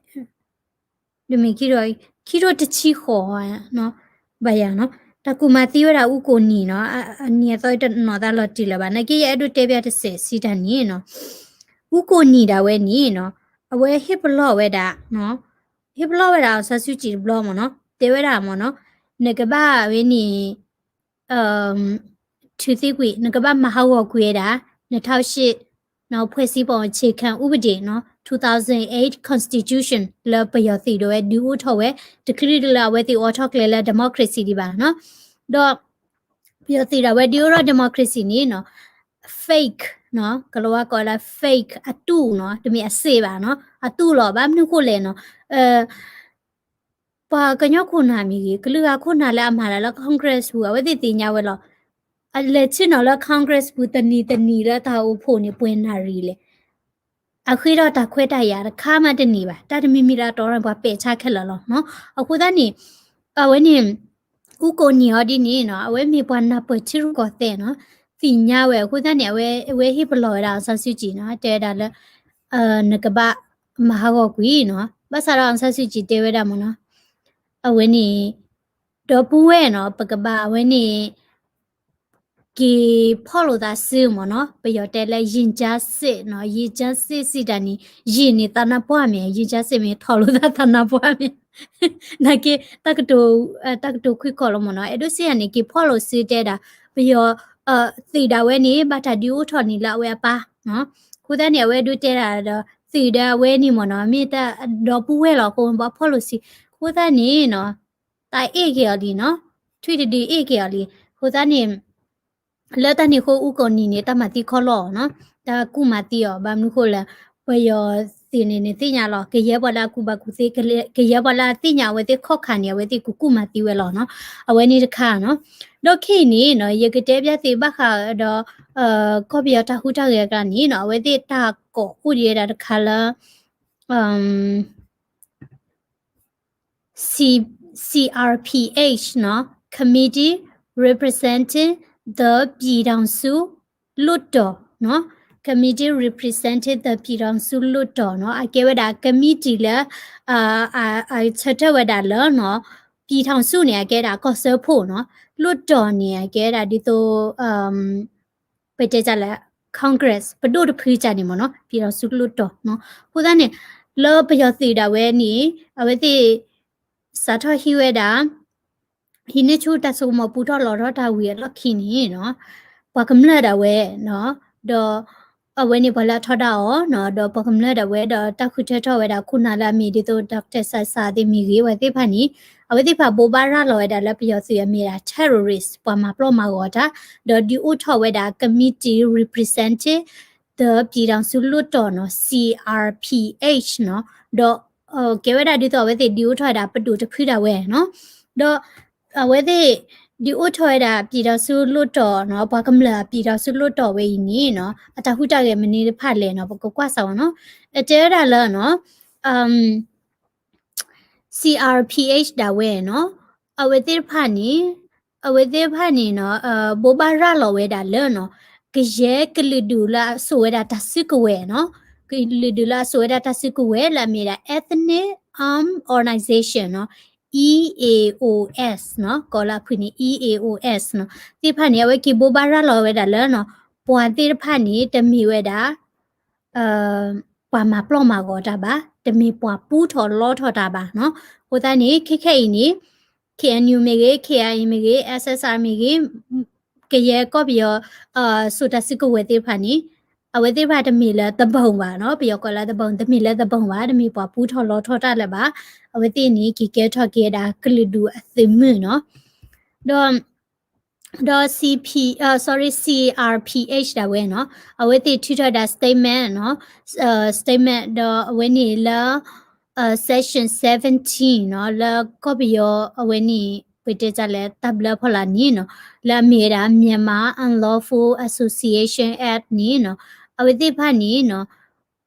တမ့ၢ်ခံကထိ ခံကထိတဆံဃိးဧါ ဘၣ်ယၤနီၤ တၢ်ကူၣ်မၤသံဝဲဒၣ် ဦးကိုနီ နီၤ အနံၤအသီတနီၤသးလီၤတံၢ်လၢၤဘၣ် နာ်က့ယအဲၣ်ဒိးတဲပၠးတစဲးစံးတၢ်န့ၣ်နီၤ ဦးကိုနီ ဒၣ်ဝဲန့ၣ်နီၤ အဝဲဟ့ၣ်ပလီၢ်ဝဲဒၣ် ဟ့ၣ်ပလီၢ်ဝဲဒၣ် အောင်ဆန်းစုကြည် တဘျီမ့ၢ်နီၤ တဲဝဲဒၣ်မ့ၢ်နီၤ နကဘၣ်ဝဲန့ၣ် ထုးသံကွံာ် နကဘၣ်မၤဟးဂီၤကွံာ်ဝဲဒၣ် နထောင့်ရှစ် ဖွဲ့စည်းပုံအခြေခံဥပဒေနီၤ two thousand eight constitution လၢပယီၤသုးဒၣ်ဝဲဒုးအိၣ်ထီၣ်ဝဲ တချုးလၢအဝဲသ့ၣ်အိးထီၣ်ကျဲလၢ democracy ဒံးဘၣ်နီၤ ဒီး ပယီၤသုးဒၣ်ဝဲဒုးအိၣ်ထီၣ် democracy န့ၣ်နီၤ fake နီၤ ကလၤဝါကိးလၢ fake အတူၢ်နီၤ တမ့ၢ်အစ့ဘၣ်နီၤ အတူၢ်လီၤ ဘၣ်မနုၤဃိလဲၣ်နီၤ ပှၤကညီခိၣ်နၢ်မ့ၢ်ဂ့ၤ ကလုာ်ဂၤခိၣ်နၢ်လၢအမၤတၢ်လၢ Congress ပူၤ အဝဲသ့ၣ်သ့ၣ်ညါဝဲလီၤ. အလဲၤဆ့ၣ်နီၤလၢ Congress ပူၤ တနံၤတနံၤလၢတၢ်အိၣ်ဖှိၣ်န့ၣ် ပှဲၤနၣ်ရံၣ်လဲၣ်. အဃ့ထီၣ်တၢ်ခွဲးတၢ်ယာ်တခါမးတန့ၢ်ဘၣ်. တၢ်တမံၤမံၤလၢအတီၤထီၣ်န့ၣ် ပှၤပဲာ်ဆါခဲလၢာ်လီၤနီၤ. အဃိသတးန့ၣ် အဝဲန့ၣ် အူကိးနံၤအီၤဒ်န့ၣ်နီၤ အဝဲမ့ၢ်ပှၤနၢ်ပၢၢ်ထံရူၢ်ကီၢ်သဲးနီၤ သ့ၣ်ညါဝဲ အဃိသတးန့ၣ် အဝဲ အဝဲဟ့ၣ်ပလီၢ်ဝဲဒၣ် အောင်ဆန်းစုကြည် နီၤ တဲဝဲဒၣ်လၢ နကဘၣ်မၤဟးဂီၤကွံာ်နီၤ ဘၣ်ဆၣ်ဒီး အောင်ဆန်းစုကြည် တဲဝဲဒၣ်မ့ၢ်နီၤ အဝဲန့ၣ် ဒီပုၢ်ဝဲၢ်နီၤ ပကဘၣ်အဝဲန့ၣ် က့ၤဖီၣ်လိာ်သးစုမ့ၢ်နီၤ ပယီၤတဲလၢ ရင်ကြားစေ့ နီၤ ရင်ကြားစေ့ စံးတၢ်န့ၣ် ရင် န့ၣ် သးနါပှၢ်မ့ၢ် ရင်ကြားစေ့ မ့ၢ်ထီၣ်လိာ်သးသးနါပှၢ်မ့ၢ် နာ်က့ တၢ်ကတိၤခွံခီၣ်လီၤမ့ၢ်နီၤ အဲၣ်ဒိးစံးယၤန့ၣ် က့ၤဖီၣ်လိာ်စုတဲဒၣ် ပယီၤ သုးဒၣ်ဝဲန့ၣ် ဘၣ်တၢ်ဒုးအိၣ်ထီၣ်န့ၣ်လၢအဝဲအပၢ် အဃိသတးန့ၣ် အဝဲဒိးတဲဒၣ်ဒီး သုးဒၣ်ဝဲန့ၣ်မ့ၢ်နီၤ မ့ၢ်တၢ်ဒီပုၢ်ဝဲၢ်လီၤ အဃိဘၣ်ဖီၣ်လိာ်စု အဃိသတးန့ၣ်နီၤ တၢ်အ့ၣ်က့ၤအီၤလံနီၤ ထွံၣ်တဒုအ့ၣ်က့ၤအီၤလံ အဃိသတးန့ၣ် လၢတၢ်န့ၣ်အဃိ အူကိးနံၤန့ၣ် တၢ်မၤသံခီလီၤအီၤနီၤ တၢ်ကူၣ်မၤသံအီၤ ဘၣ်မနုၤဃိလဲၣ် ပယီၤသုးန့ၣ်န့ၣ်သ့ၣ်ညါလီၤ ကယဲၢ်ပှၤလၢအကူၣ်ဘၣ်ကူၣ်သ့ ကယဲၢ်ပှၤလၢအသ့ၣ်ညါအဝဲသ့ၣ်ခီၣ်ခါန့ၣ် အဝဲသ့ၣ်ကကူၣ်မၤသံဝဲလီၤနီၤ အဝဲန့ၣ်တခါနီၤ ဒီးခဲအံၤန့ၣ်နီၤ ယကတဲပျးသုဘၣ်ဃးဒီး ကီၢ်ပယီၤတၢ်ဟူးတၢ်ဂဲၤအကျါန့ၣ်နီၤ အဝဲသ့ၣ်တၢ်ကိးအိၣ်ဒံးဝဲဒၣ်တခါလၢ C CRPH နီၤ Committee Representing the ပြည်ထောင်စုလွှတ်တော် နီၤ Committee Representing the ပြည်ထောင်စုလွှတ်တော် နီၤ အကဲဝဲဒၣ် committee လၢ အဆၢထၢၣ်ဝဲဒၣ်လၢနီၤ ပြည်ထောင်စု န့ၣ် အကဲဒၣ်ကီၢ်စၢဖှိၣ်နီၤ လွှတ်တော် န့ၣ် အကဲဒၣ်ဒ်သိး ပတဲတၢ်လၢ Congress ပဒိၣ်တဖုတၢ်န့ၣ်မ့ၢ်နီၤ ပြည်ထောင်စုလွှတ်တော် နီၤ အဃိသတးန့ၣ် လၢပယီၤသုးဒၣ်ဝဲန့ၣ် အဝဲသ့ၣ် စးထီၣ်ဟံးဝဲဒၣ် ဟံးန့ၢ်ဆူၣ်တၢ်စိကမီၤပူထီၣ်လီၤထီၣ်တၢ်ဝံၤအလီၢ်ခံန့ၣ်နီၤ ပှၤကမျၢၢ်ဒၣ်ဝဲနီၤ ဒီး အဝဲန့ၣ်ပှၤလၢအထီဒါအီၤနီၤ ဒီးပှၤကမျၢၢ်ဒၣ်ဝဲဒီးတၢ်ဃုထၢထီၣ်ဝဲဒၣ်ခိၣ်နၢ်လၢအမ့ၢ်ဒ်သိး Doctor Sasa သ့ၣ်မ့ၢ်ဂ့ၤ အဝဲသ့ၣ်တဖၣ်န့ၣ် အဝဲသ့ၣ်တဖၣ်ဘိးဘၣ်ရၤလီၤဝဲဒၣ်လၢပယီၤသုးအမ့ၢ်ဒၣ် terrorist ပှၤမၤပျီၢ်မၤဂီၤတၢ်, ဒီးဒုးအိၣ်ထီၣ်ဝဲဒၣ် committee representing the ပြည်ထောင်စုလွှတ်တော်နီၤ CRPH နီၤ, ဒီး ကဲဝဲဒၣ်ဒ်သိးအဝဲသ့ၣ်ဒုးအိၣ်ထီၣ်ဝဲဒၣ်ပဒိၣ်တဖုဒၣ်ဝဲနီၤ, ဒီး အဝဲသ့ၣ် ဒုးအိၣ်ထီၣ်ဝဲဒၣ် ပြည်ထောင်စုလွှတ်တော်နီၤ, ပှၤကမျၢၢ်အ ပြည်ထောင်စုလွှတ်တော် ဝဲအံၤန့ၣ်နီၤ, အတၢ်ဟူးတၢ်ဂဲၤမနုၤတဖၣ်လဲၣ်နီၤ, ပကကွၢ်စးဝဲနီၤ, အတဲဝဲဒၣ်လၢနီၤ CRPH ဒၣ်ဝဲနီၤ, အဝဲသ့ၣ်တဖၣ်န့ၣ် အဝဲသ့ၣ်တဖၣ်န့ၣ်နီၤ, ဘိးဘၣ်ရၤလီၤဝဲဒၣ်လၢနီၤ, ကယဲၢ်ကလုာ်ဒူၣ်လၢအစိာ်ဝဲဒၣ်တၢ်စုကဝဲၤနီၤ, ကလုာ်ဒူၣ်လၢအစိာ်ဝဲဒၣ်တၢ်စုကဝဲၤလၢအမ့ၢ်ဒၣ် Ethnic Armed Organization နီၤ, E A O S နီၤ, ကိးလၢအဖုၣ်န့ၣ် E A O S နီၤ, သ့ၣ်တဖၣ်န့ၣ် အဝဲက့ၤဘိးဘၣ်ရၤလီၤဝဲဒၣ်လၢနီၤ, ပှၤသ့ၣ်တဖၣ်န့ၣ် တမ့ၢ်ဝဲဒၣ် ပှၤမၤပျီၢ်မၤဂီၤတၢ်ဘၣ်, တမ့ၢ်ပှၤပူထီၣ်လီထီၣ်တၢ်ဘၣ်နီၤ, အဃိသတးန့ၣ် ခဲခဲအံၤန့ၣ် K N U မ့ၢ်ဂ့ၤ, K I A မ့ၢ်ဂ့ၤ, S S R မ့ၢ်ဂ့ၤ, ကယဲၢ်ကီၢ်ပယီၤ စိာ်တၢ်စုကဝဲၤသ့ၣ်တဖၣ်န့ၣ် အဝဲသ့ၣ်တဖၣ်တမ့ၢ်လၢ သူပုန် ဘၣ်နီၤ, ပယီၤကိးလၢ သူပုန်, တမ့ၢ်လၢ သူပုန် ဘၣ်, တမ့ၢ်ပှၤပူထီၣ်လီထီၣ်တၢ်လၢၤဘၣ်, အဝဲသ့ၣ်န့ၣ် က့ၤကဲထီၣ်က့ၤဝဲဒၣ်ကလုာ်ဒူၣ်အသုးမုၢ်နီၤ, ဒီး ဒီး C P, sorry, C R P H ဒၣ်ဝဲနီၤ, အဝဲသ့ၣ်ထုးထီၣ်ဝဲဒၣ် statement နီၤ, statement ဒီးအဝဲန့ၣ်လၢ section seventeen နီၤ, လၢကီၢ်ပယီၤအဝဲန့ၣ် ပတဲတၢ်လၢတၢ်ဘျၢဖီလာ်န့ၣ်နီၤ, လၢအမ့ၢ်ဝဲဒၣ် Myanmar Unlawful Association Act န့ၣ်နီၤ, အဝဲသ့ၣ်တဖၣ်န့ၣ်နီၤ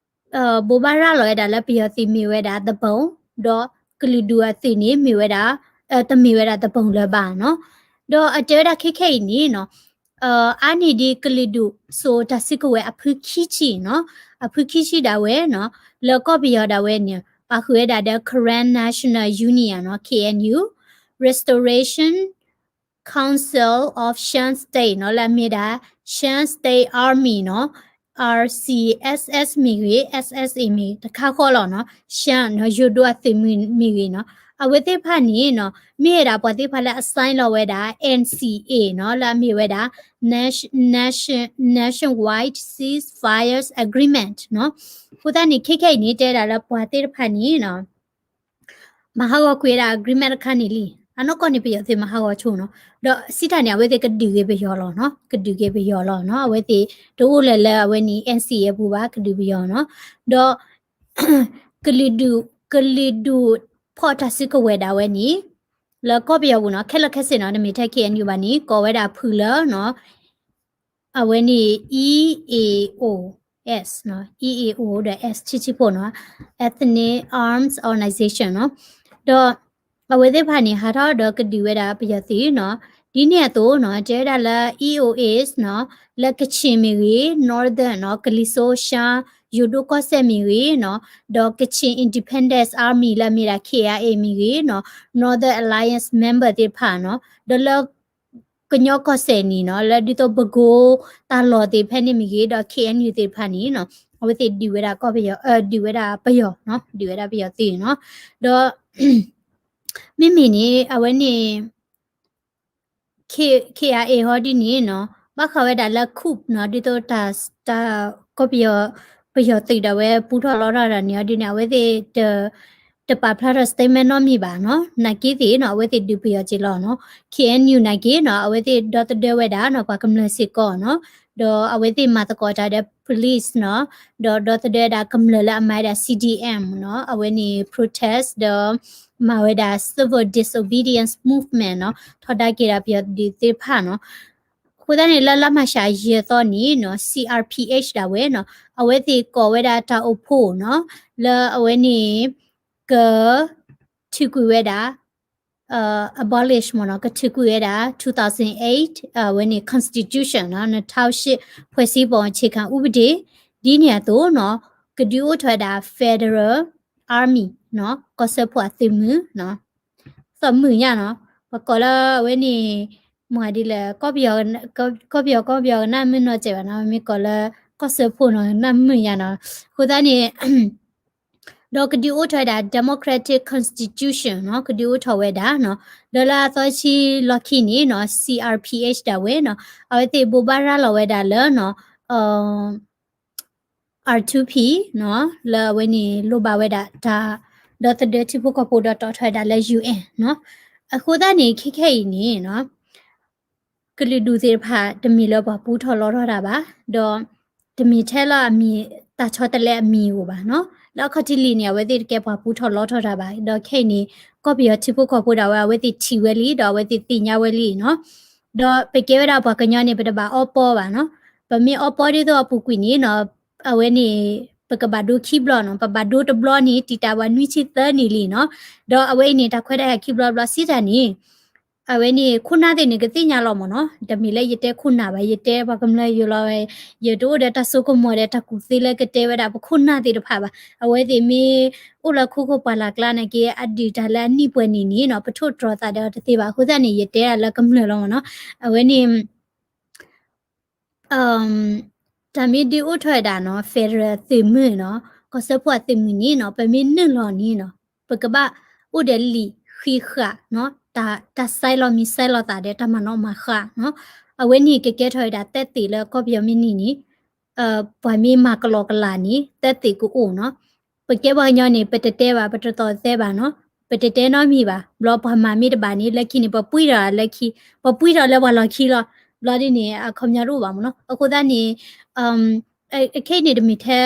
ဘိးဘၣ်ရၤလီၤဝဲဒၣ်လၢပယီၤသုးမ့ၢ်ဝဲဒၣ် သူပုန်, ဒီးကလုာ်ဒူၣ်အသုးန့ၣ်မ့ၢ်ဝဲဒၣ် တမ့ၢ်ဝဲဒၣ် သူပုန် လၢၤဘၣ်နီၤ, ဒီးအတဲဝဲဒၣ်ခဲခဲအံၤန့ၣ်နီၤ, အါန့ၢ်ဒ်ကလုာ်ဒူၣ်စိာ်တၢ်စုကဝဲၤအဖုခံဆံနီၤ, အဖုခံဆံဒၣ်ဝဲနီၤ, လၢကီၢ်ပယီၤဒၣ်ဝဲန့ၣ် ပာ်ဃုာ်ဝဲဒၣ်ဒီး Karen National Union နီၤ, K N U, Restoration Council of Shan State နီၤ, လၢအမ့ၢ်ဒၣ် Shan State Army နီၤ, R C S S မ့ၢ်ဂ့ၤ, S S A မ့ၢ်တခါဃီလီၤနီၤ, Shan နီၤ, ယိၤဒိၣ်အသုးမုၢ်မ့ၢ်ဂ့ၤနီၤ, အဝဲသ့ၣ်တဖၣ်န့ၣ်နီၤ, မ့ၢ်ဝဲဒၣ်ပှၤသ့ၣ်တဖၣ်လၢအ sign လီၤဝဲဒၣ် N C A နီၤ, လၢအမ့ၢ်ဝဲဒၣ် Nation, Nationwide Ceasefires Agreement နီၤ, အဃိသတးန့ၣ် ခဲခဲအံၤန့ၣ် တဲဒၣ်လၢပှၤသ့ၣ်တဖၣ်န့ၣ်နီၤ မၤဟးဂီၤကွံာ်ဝဲဒၣ် agreement တခါန့ၣ်လံ, အနီၢ်ကီၢ်န့ၣ် ပယီၤသ့ၣ်မၤဟးဂီၤဆိနီၤ, ဒီးစံးတၢ်န့ၣ် အဝဲသ့ၣ်ကဒုးက့ၤပယီၤလီၤနီၤ, ကဒုးက့ၤပယီၤလီၤနီၤ, အဝဲသ့ၣ်တအိၣ်လၢၤလၢအဝဲန့ၣ် N C A အပူၤဘၣ်, ကဒုးပယီၤနီၤ, ဒီး ကလုာ်ဒူၣ်, ကလုာ်ဒူၣ်ဖီၣ်တၢ်စုကဝဲၤဒၣ်ဝဲန့ၣ် လၢကီၢ်ပယီၤပူၤနီၤ, ခဲလၢာ်ခဲဆ့နီၤ, တမ့ၢ်ထဲ K N U ဘၣ်န့ၣ် ကိးဝဲဒၣ်ဖုၣ်လၢနီၤ အဝဲန့ၣ် E A O S နီၤ, E A O ဒီး S ဆံးဆံးဖိနီၤ, Ethnic Arms Organization နီၤ, ဒီးအဝဲသ့ၣ်တဖၣ်န့ၣ် ဟးထီၣ်ဒီးကဒုးဝဲဒၣ်ပယီၤသုးနီၤ, ဒ်န့ၣ်အသိးနီၤ, တဲဝဲဒၣ်လၢ E O As နီၤ, လၢကချ့ၣ်မ့ၢ်ဂ့ၤ, Northern နီၤ, ကလံၤစိ ရှမ်း, ယိၤဒိၣ်ကီၢ်စဲၣ်မ့ၢ်ဂ့ၤနီၤ, ဒီး Kachin Independence Army လၢအမ့ၢ်ဒၣ် K I A မ့ၢ်ဂ့ၤနီၤ, Northern Alliance member သ့ၣ်တဖၣ်နီၤ, ဒီးလၢ ကညီကီၢ်စဲၣ်န့ၣ်နီၤ, လၢဒ်သိးပကိတၢ်လီၢ်သ့ၣ်ဖဲန့ၣ်မ့ၢ်ဂ့ၤ, ဒီး K N U သ့ၣ်တဖၣ်န့ၣ်နီၤ, အဝဲသ့ၣ်ဒုးဝဲဒၣ်ကီၢ်ပယီၤ, ဒုးဝဲဒၣ်ပယီၤနီၤ, ဒုးဝဲဒၣ်ပယီၤသုးနီၤ, ဒီး မ့မ့ၢ်န့ၣ် အဝဲန့ၣ် K, K I A ဟီဒ်န့ၣ်နီၤ, ဘၣ်ဃးဝဲဒၣ်လၢ coup နီၤ, ဒ်သိးတၢ်, တၢ်ကီၢ်ပယီၤ, ပယီၤသုးဒၣ်ဝဲပူထီၣ်လီထီၣ်ဒၣ်န့ၣ် ဟီဒ်န့ၣ် အဝဲသ့ၣ်တ, တပာ်ဖျါထီၣ် statement နီတမံၤဘၣ်နီၤ, နာ်က့သ့ၣ်နီၤ, အဝဲသ့ၣ်ဒုးပယီၤက့ၤလီၤနီၤ, K N U နာ်က့နီၤ, အဝဲသ့ၣ်ဒီသဒၢဝဲဒၣ်နီၤ, ပှၤကမျၢၢ်စ့ၢ်ကီးနီၤ, ဒီးအဝဲသ့ၣ်မၤသကိးတၢ်ဒီး police နီၤ, ဒီးဒီသဒၢဝဲဒၣ်ကမျၢၢ်လၢအမၤဝဲဒၣ် C D M နီၤ, အဝဲန့ၣ် protest ဒီး မၤဝဲဒၣ် civil disobedience movement နီၤ, ထီဒါက့ၤဒၣ်ပယီၤသုးသ့ၣ်တဖၣ်နီၤ, အဃိသတးန့ၣ် လၢလါမၢ်ၡးယဲၢ်သီန့ၣ်နီၤ, C R P H ဒၣ်ဝဲနီၤ, အဝဲသ့ၣ်ကိးဝဲဒၣ်တၢ်အိၣ်ဖှိၣ်နီၤ, လၢအဝဲန့ၣ် က ထုးကွံာ်ဝဲဒၣ် abolish မ့ၢ်နီၤ, ကထုးကွံာ်ဝဲဒၣ် two thousand eight အဝဲန့ၣ် constitution နီၤ, နှစ်ထောင့်ရှစ် ဖွဲ့စည်းပုံအခြေခံဥပဒေ, ဒ်န့ၣ်အသိးနီၤ, ကဒုးအိၣ်ထီၣ်ဝဲဒၣ် federal army နီၤ, ကီၢ်စၢဖှိၣ်အသုးမုၢ်နီၤ, သီၣ်မုၢ်ညါနီၤ, ပကိးလၢအဝဲန့ၣ် မ့ၢ်ဒ်လဲၣ်, ကီၢ်ပယီၤ, ကီၢ်ပယီၤ, ကီၢ်ပယီၤကနၣ်မုာ်နီၤစဲးဘၣ်နီၤ, မ့ၢ်ကိးလၢ ကီၢ်စၢဖှိၣ်နီၤ ကနၣ်မုာ်ညါနီၤ, အဃိသတးန့ၣ် ဒီးကဒုးအိၣ်ထီၣ်ဝဲဒၣ် democratic constitution နီၤ, ကဒုးအိၣ်ထီၣ်ဝဲဒၣ်နီၤ, ဒီးလၢအသီဆံလီၢ်ခံန့ၣ်နီၤ, C R P H ဒၣ်ဝဲနီၤ, အဝဲသ့ၣ်ဘိးဘၣ်ရၤလီၤဝဲဒၣ်လၢနီၤ, R two P နီၤ, လၢအဝဲန့ၣ်လိၣ်ဘၣ်ဝဲဒၣ်တၢ် ဒီသဒၢထံဖိကီၢ်ဖိဒီးတီၣ်ထီၣ်ဝဲဒၣ်လၢ ယူၣ်အဲၣ် နီၤ. အဃိသတးန့ၣ် ခဲခဲအံၤန့ၣ်နီၤ ကလုာ်ဒူၣ်သ့ၣ်တဖၣ်တမ့ၢ်လၢပှၤပူထီၣ်လီထီၣ်တၢ်ဘၣ်, ဒီးတမ့ၢ်ထဲလၢအမံၤ တၢ်ဆီတလဲအမံၤဧိၤဘၣ်နီၤ. လၢအခီၣ်ထံးလံၤန့ၣ် အဝဲသ့ၣ်တကဲပှၤပူထီၣ်လီထီၣ်တၢ်ဘၣ်. ဒီးခဲအံၤန့ၣ် ကီၢ်ပယီၤထံဖိကီၢ်ဖိဒၣ်ဝဲ အဝဲသ့ၣ်ထံၣ်ဝဲလံ ဒီးအဝဲသ့ၣ်သ့ၣ်ညါဝဲလံနီၤ. ဒီးပကဲဝဲဒၣ်ပှၤကညီန့ၣ် ပတဘၣ်အီပီဘၣ်နီၤ. ပမ့ၢ်အီပီဒ်သိးအပူၤကွံာ်န့ၣ်နီၤ အဝဲန့ၣ် ပကဘၣ်ဒိခံဘျီနီၤ. ပဘၣ်ဒိတဘျီန့ၣ် တံာ်တာ်ပှၤနွံဆံသၢနံၣ်လံနီၤ. ဒီးအဝဲအံၤန့ၣ် တၢ်ခွဲးတၢ်ယာ်ခံဘျီဘျီစံးတၢ်န့ၣ် အဝဲန့ၣ် ခိၣ်နၢ်သ့ၣ်န့ၣ် ကသ့ၣ်ညါလီၤမ့ၢ်နီၤ. တမ့ၢ်လၢယတဲခိၣ်နၢ်ဘၣ်, ယတဲပှၤကမျၢၢ်ယိၤလီၤဝဲ, ယတအိၣ်ဒီးတၢ်စိကမီၤဒီးတၢ်ကူၣ်သ့လၢကတဲဝဲဒၣ်ပခိၣ်နၢ်သ့ၣ်တဖၣ်ဘၣ်. အဝဲသ့ၣ်မ့ၢ်အိၣ်လၢခိခိၣ်ပှၢ်လၢ်ကျါနာ်က့ အဒုၣ်တၢ်လၢအနံၣ်ပှဲၤနံၣ်န့ၣ်နီၤ ပထိၣ်တြီၤသးဒီးတသ့ဘၣ်. အဃိသတးန့ၣ် ယတဲဒၣ်လၢကမျၢၢ်လီၤမ့ၢ်နီၤ. အဝဲန့ၣ် တၢ်မ့ၢ်ဒုးအိၣ်ထီၣ်ဝဲဒၣ်နီၤ federal သုးမုၢ်နီၤ ကီၢ်စၢဖှိၣ်အသုးမုၢ်န့ၣ်နီၤ ပမ့ၢ်နုာ်လီၤန့ၣ်နီၤ ပကဘၣ်အိၣ်ဒီးလံာ်ဃံးဃာ်နီၤ တၢ် တၢ်စဲးလီၤမံၤစဲးလီၤသးဒီးတၢ်မၤနီၣ်မၤဃါနီၤ. အဝဲန့ၣ်ကကဲထီၣ်ဝဲဒၣ် သက်သေ လၢကီၢ်ပယီၤမ့ၢ်နံၣ်န့ၣ် ပှၤမ့ၢ်မၤကလီကလာ်န့ၣ် သက်သေ ကအိၣ်နီၤ. ပကဲပှၤကညီန့ၣ် ပတတဲဘၣ် ပတသီၣ်သဲဘၣ်နီၤ. ပတတဲနီတမံၤဘၣ်. ဘျီပှၤမၤမ့ၢ်တဘၣ်န့ၣ် လၢခံန့ၣ် ပပှံထီၣ်လၢခံ, ပပှံထီၣ်လၢပှၤလီၢ်ခံလီၤ. ဘျီဒ်န့ၣ် အခီပညီတအိၣ်ဘၣ်မ့ၢ်နီၤ. အဃိသတးန့ၣ် အခဲအံၤန့ၣ်တမ့ၢ်ထဲ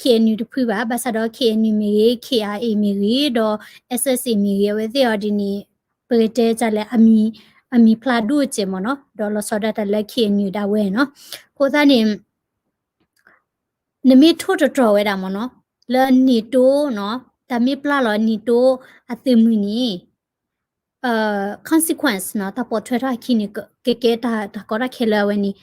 KNU တဖုဘၣ်, ဘၣ်ဆၣ်ဒီး KNU မ့ၢ်ဂ့ၤ, KIA မ့ၢ်ဂ့ၤ, ဒီး SSA မ့ၢ်ဂ့ၤ, အဝဲသ့ၣ်အီၤဒ်န့ၣ် ပကတဲဒ်လဲၣ် အမံၤဖျါဒိၣ်စဲးမ့ၢ်နီၤ, ဒီးလီၤဆီဒၣ်တၢ်လၢ KNU ဒၣ်ဝဲနီၤ. အဃိသတးန့ၣ် နမ့ၢ်ထိၣ်တတြီၤဝဲဒၣ်မ့ၢ်နီၤ, လၢ NATO နီၤ, တၢ်မ့ၢ်ပျၢ်လီၤ NATO အသုးမုၢ်န့ၣ် consequence နီၤ, တၢ်ပိာ်ထွဲထီၣ်အခံန့ၣ် ကကဲတၢ်ကီတၢ်ခဲလၢအဝဲန့ၣ်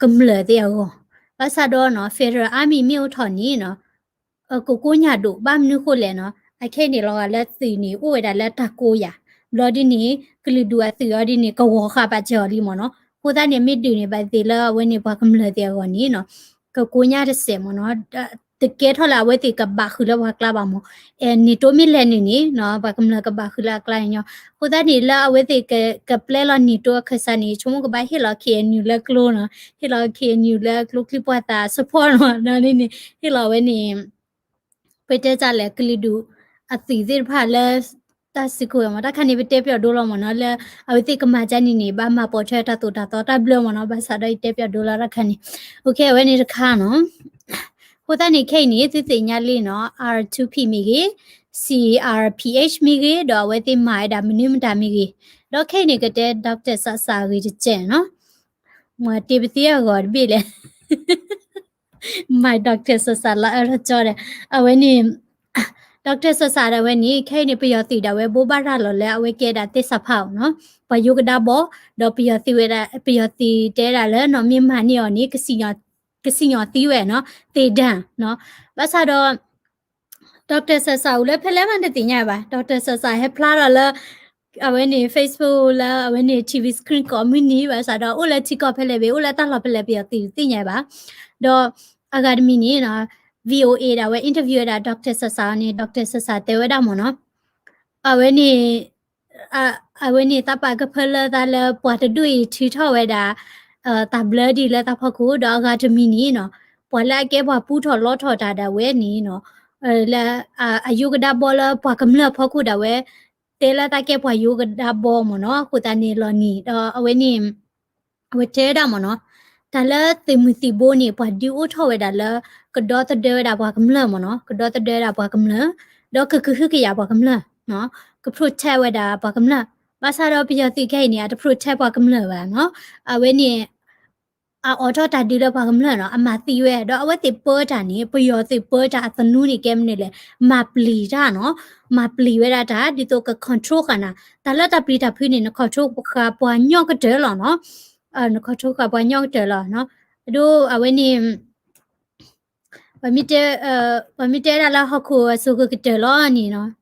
ကမျၢၢ်သ့ၣ်အဂီၢ်. ဘၣ်ဆၣ်ဒီးနီၤ federal army မ့ၢ်အိၣ်ထီၣ်န့ၣ်နီၤ ကကိညၢ်ဒိၣ် ဘၣ်မနုၤဃိလဲၣ်နီၤ, အခဲအံၤန့ၣ် လီၤဂာ်လၢသုးန့ၣ် အိၣ်ဝဲဒၣ်လၢတၢ်ကိးယာ်, ဘျီဒ်န့ၣ် ကလုာ်ဒူၣ်အသုးအီၤဒ်န့ၣ် ကဝီၤဃာ်ပာ်စၢၤအီၤလံမ့ၢ်နီၤ. အဃိသတးန့ၣ် မ့ၢ်ဒုးန့ၣ် ဘၣ်သ့ၣ်လၢအဝဲန့ၣ် ပှၤကမျၢၢ်သ့ၣ်အဂီၢ်န့ၣ်နီၤ ကကိညၢ်တစဲးမ့ၢ်နီၤ. တကဲထီၣ်လၢအဝဲသ့ၣ်ကဘၣ်ဃုာ်လၢပှၤကျါဘၣ်မ့ၢ်, NATO မ့ၢ်လဲၤနုာ်န့ၣ်နီၤ ပှၤကမျၢၢ်ကဘၣ်ဃုာ်လၢအကျါန့ၣ်ညီ. အဃိသတးန့ၣ် လၢအဝဲသ့ၣ်ကပျဲလီၤ NATO အခၢၣ်စးန့ၣ် ဆိကမိၣ်ကဘၣ်ဟ့ၣ်လီၤ KNU လၢကျိနီၤ, ဟ့ၣ်လီၤ KNU လၢကျိချံမျိာ်သၣ် support နီၤ, ဒီးန့ၣ် ဟ့ၣ်လီၤဝဲန့ၣ် ပတဲဒ်လဲၣ် ကလုာ်ဒူၣ်အသုးသ့ၣ်တဖၣ်လၢ တၢ်စုကဝဲၤမ့ၢ် တၢ်ခါန့ၣ် ပတဲပၠီၤဒိလီၤမ့ၢ်နီၤ, လၢအဝဲသ့ၣ်ကမၤကၢ်န့ၣ်န့ၣ် ဘၣ်မၤပိာ်ထွဲတၢ်သိၣ်တၢ်သီတၢ်ဘျၢမ့ၢ်နီၤ, ဘၣ်ဆၣ်ဒီးယတဲပၠီၤဒိလီၤတၢ်ခါန့ၣ်. အဝဲန့ၣ်တခါနီၤ. အဃိသတးန့ၣ် ခဲအံၤန့ၣ် သုသ့ၣ်ညါလံနီၤ, R two P မ့ၢ်ဂ့ၤ, C R P H မ့ၢ်ဂ့ၤ, ဒီးအဝဲသ့ၣ်မၤဝဲဒၣ်မနုၤမတၤမ့ၢ်ဂ့ၤ, ဒီးခဲအံၤန့ၣ် ကတဲ doctor စးစးအဂ့ၢ်တစဲးနီၤ. မ့ၢ်တ့ပသံအဂီၢ်တဘ့ၣ်လဲၣ် My doctor စးစးလၢအၢထီၣ်ကၠီဒီး အဝဲန့ၣ် doctor စးစးဒၣ်ဝဲန့ၣ် ခဲအံၤန့ၣ် ပယီၤသုးဒၣ်ဝဲဘိးဘၣ်ရၤလီၤလၢအဝဲကဲဒၣ်သ့ၣ်စးဖးအီၤနီၤ, ပှၤယိကဒါဘီ, ဒီးပယီၤသုးဝဲဒၣ် ပယီၤသုးတဲဒၣ်လၢနီၤ မ့ၢ်မၤန့ၢ်အီၤန့ၣ် ကစံၣ်ညီၣ်သံဝဲနီၤ, သ့ၣ်ဒၣ်နီၤ. ဘၣ်ဆၣ်ဒီး doctor စးစးအိၣ်လၢဖဲလဲၣ်မးတသ့ၣ်ညါဘၣ်, doctor စးစးဟဲဖျါထီၣ်လၢ အဝဲန့ၣ် Facebook လၢအဝဲန့ၣ် TV screen ကိးမုၢ်နံၤ ဘၣ်ဆၣ်ဒီး အိၣ်လၢထံကီၢ်ဖဲလဲၣ်ဘၣ် အိၣ်လၢတၢ်လီၢ်ဖဲလဲၣ် ပယီၤသုးတသ့ၣ်ညါဘၣ်. ဒီးအဂၤတမံၤန့ၣ်နီၤ VOA ဒၣ်ဝဲ interview ဝဲဒၣ် doctor စးစးန့ၣ် doctor စးစးတဲဝဲဒၣ်မ့ၢ်နီၤ, အဝဲန့ၣ် အဝဲန့ၣ် သးပာ်ကဖၢလၢသးလၢပှၤတဒူၣ်အံၤထုးထီၣ်ဝဲဒၣ် တၢ်ဘျၢဒ်လၢတၢ်ဖီခိၣ် ဒီးအဂၤတမံၤန့ၣ်နီၤ ပှၤလၢအကဲပှၤပူထီၣ်လီထီၣ်တၢ်ဒၣ်ဝဲန့ၣ်နီၤ လၢ အယိကဒါဘီလၢပှၤကမျၢၢ်ဖီခိၣ်ဒၣ်ဝဲ တဲလၢတၢ်ကဲပှၤယိကဒါဘီမ့ၢ်နီၤ, အဃိသတးန့ၣ်လီၤန့ၣ် ဒီးအဝဲန့ၣ် အဝဲတဲဝဲဒၣ်မ့ၢ်နီၤ, တၢ်လၢသုးမုၢ်သံၣ်ဘိန့ၣ် ပှၤဒုးအိၣ်ထီၣ်ဝဲဒၣ်လၢ ကဒီသဒၢဝဲဒၣ်ပှၤကမျၢၢ်မ့ၢ်နီၤ, ကဒီသဒၢဝဲဒၣ်ပှၤကမျၢၢ် ဒီးကကဟုကယာ်ပှၤကမျၢၢ် က protect ဝဲဒၣ်ပှၤကမျၢၢ်, ဘၣ်ဆၣ်ဒီးပယီၤသုးခဲအံၤန့ၣ် အတ protect ပှၤကမျၢၢ်ဘၣ်နီၤ, အဝဲန့ၣ် အအိးထီၣ်တၢ်ဒုးလၢပှၤကမျၢၢ်နီၤ, အမၤသံဝဲ, ဒီးအဝဲသ့ၣ်ပၢတၢ်န့ၣ် ပယီၤသုးပၢတၢ်အသနူန့ၣ် ကဲမနုၤလဲၣ်, မၤပျံၤတၢ်နီၤ, မၤပျံၤဝဲဒၣ်တၢ် ဒ်သိးက control ဃာ်နၤ, တၢ်လၢတၢ်ပျံၤတၢ်ဖုးန့ၣ် န control ဃာ်ပှၤညီကတၢၢ်လီၤနီၤ, န control ဃာ်ပှၤညီကတၢၢ်လီၤနီၤ, အဒိ အဝဲန့ၣ် ပှၤမ့ၢ်တဲဒၣ်လၢဟီၣ်ခိၣ်အစိၤကကတၢၢ်လီၤန့ၣ်,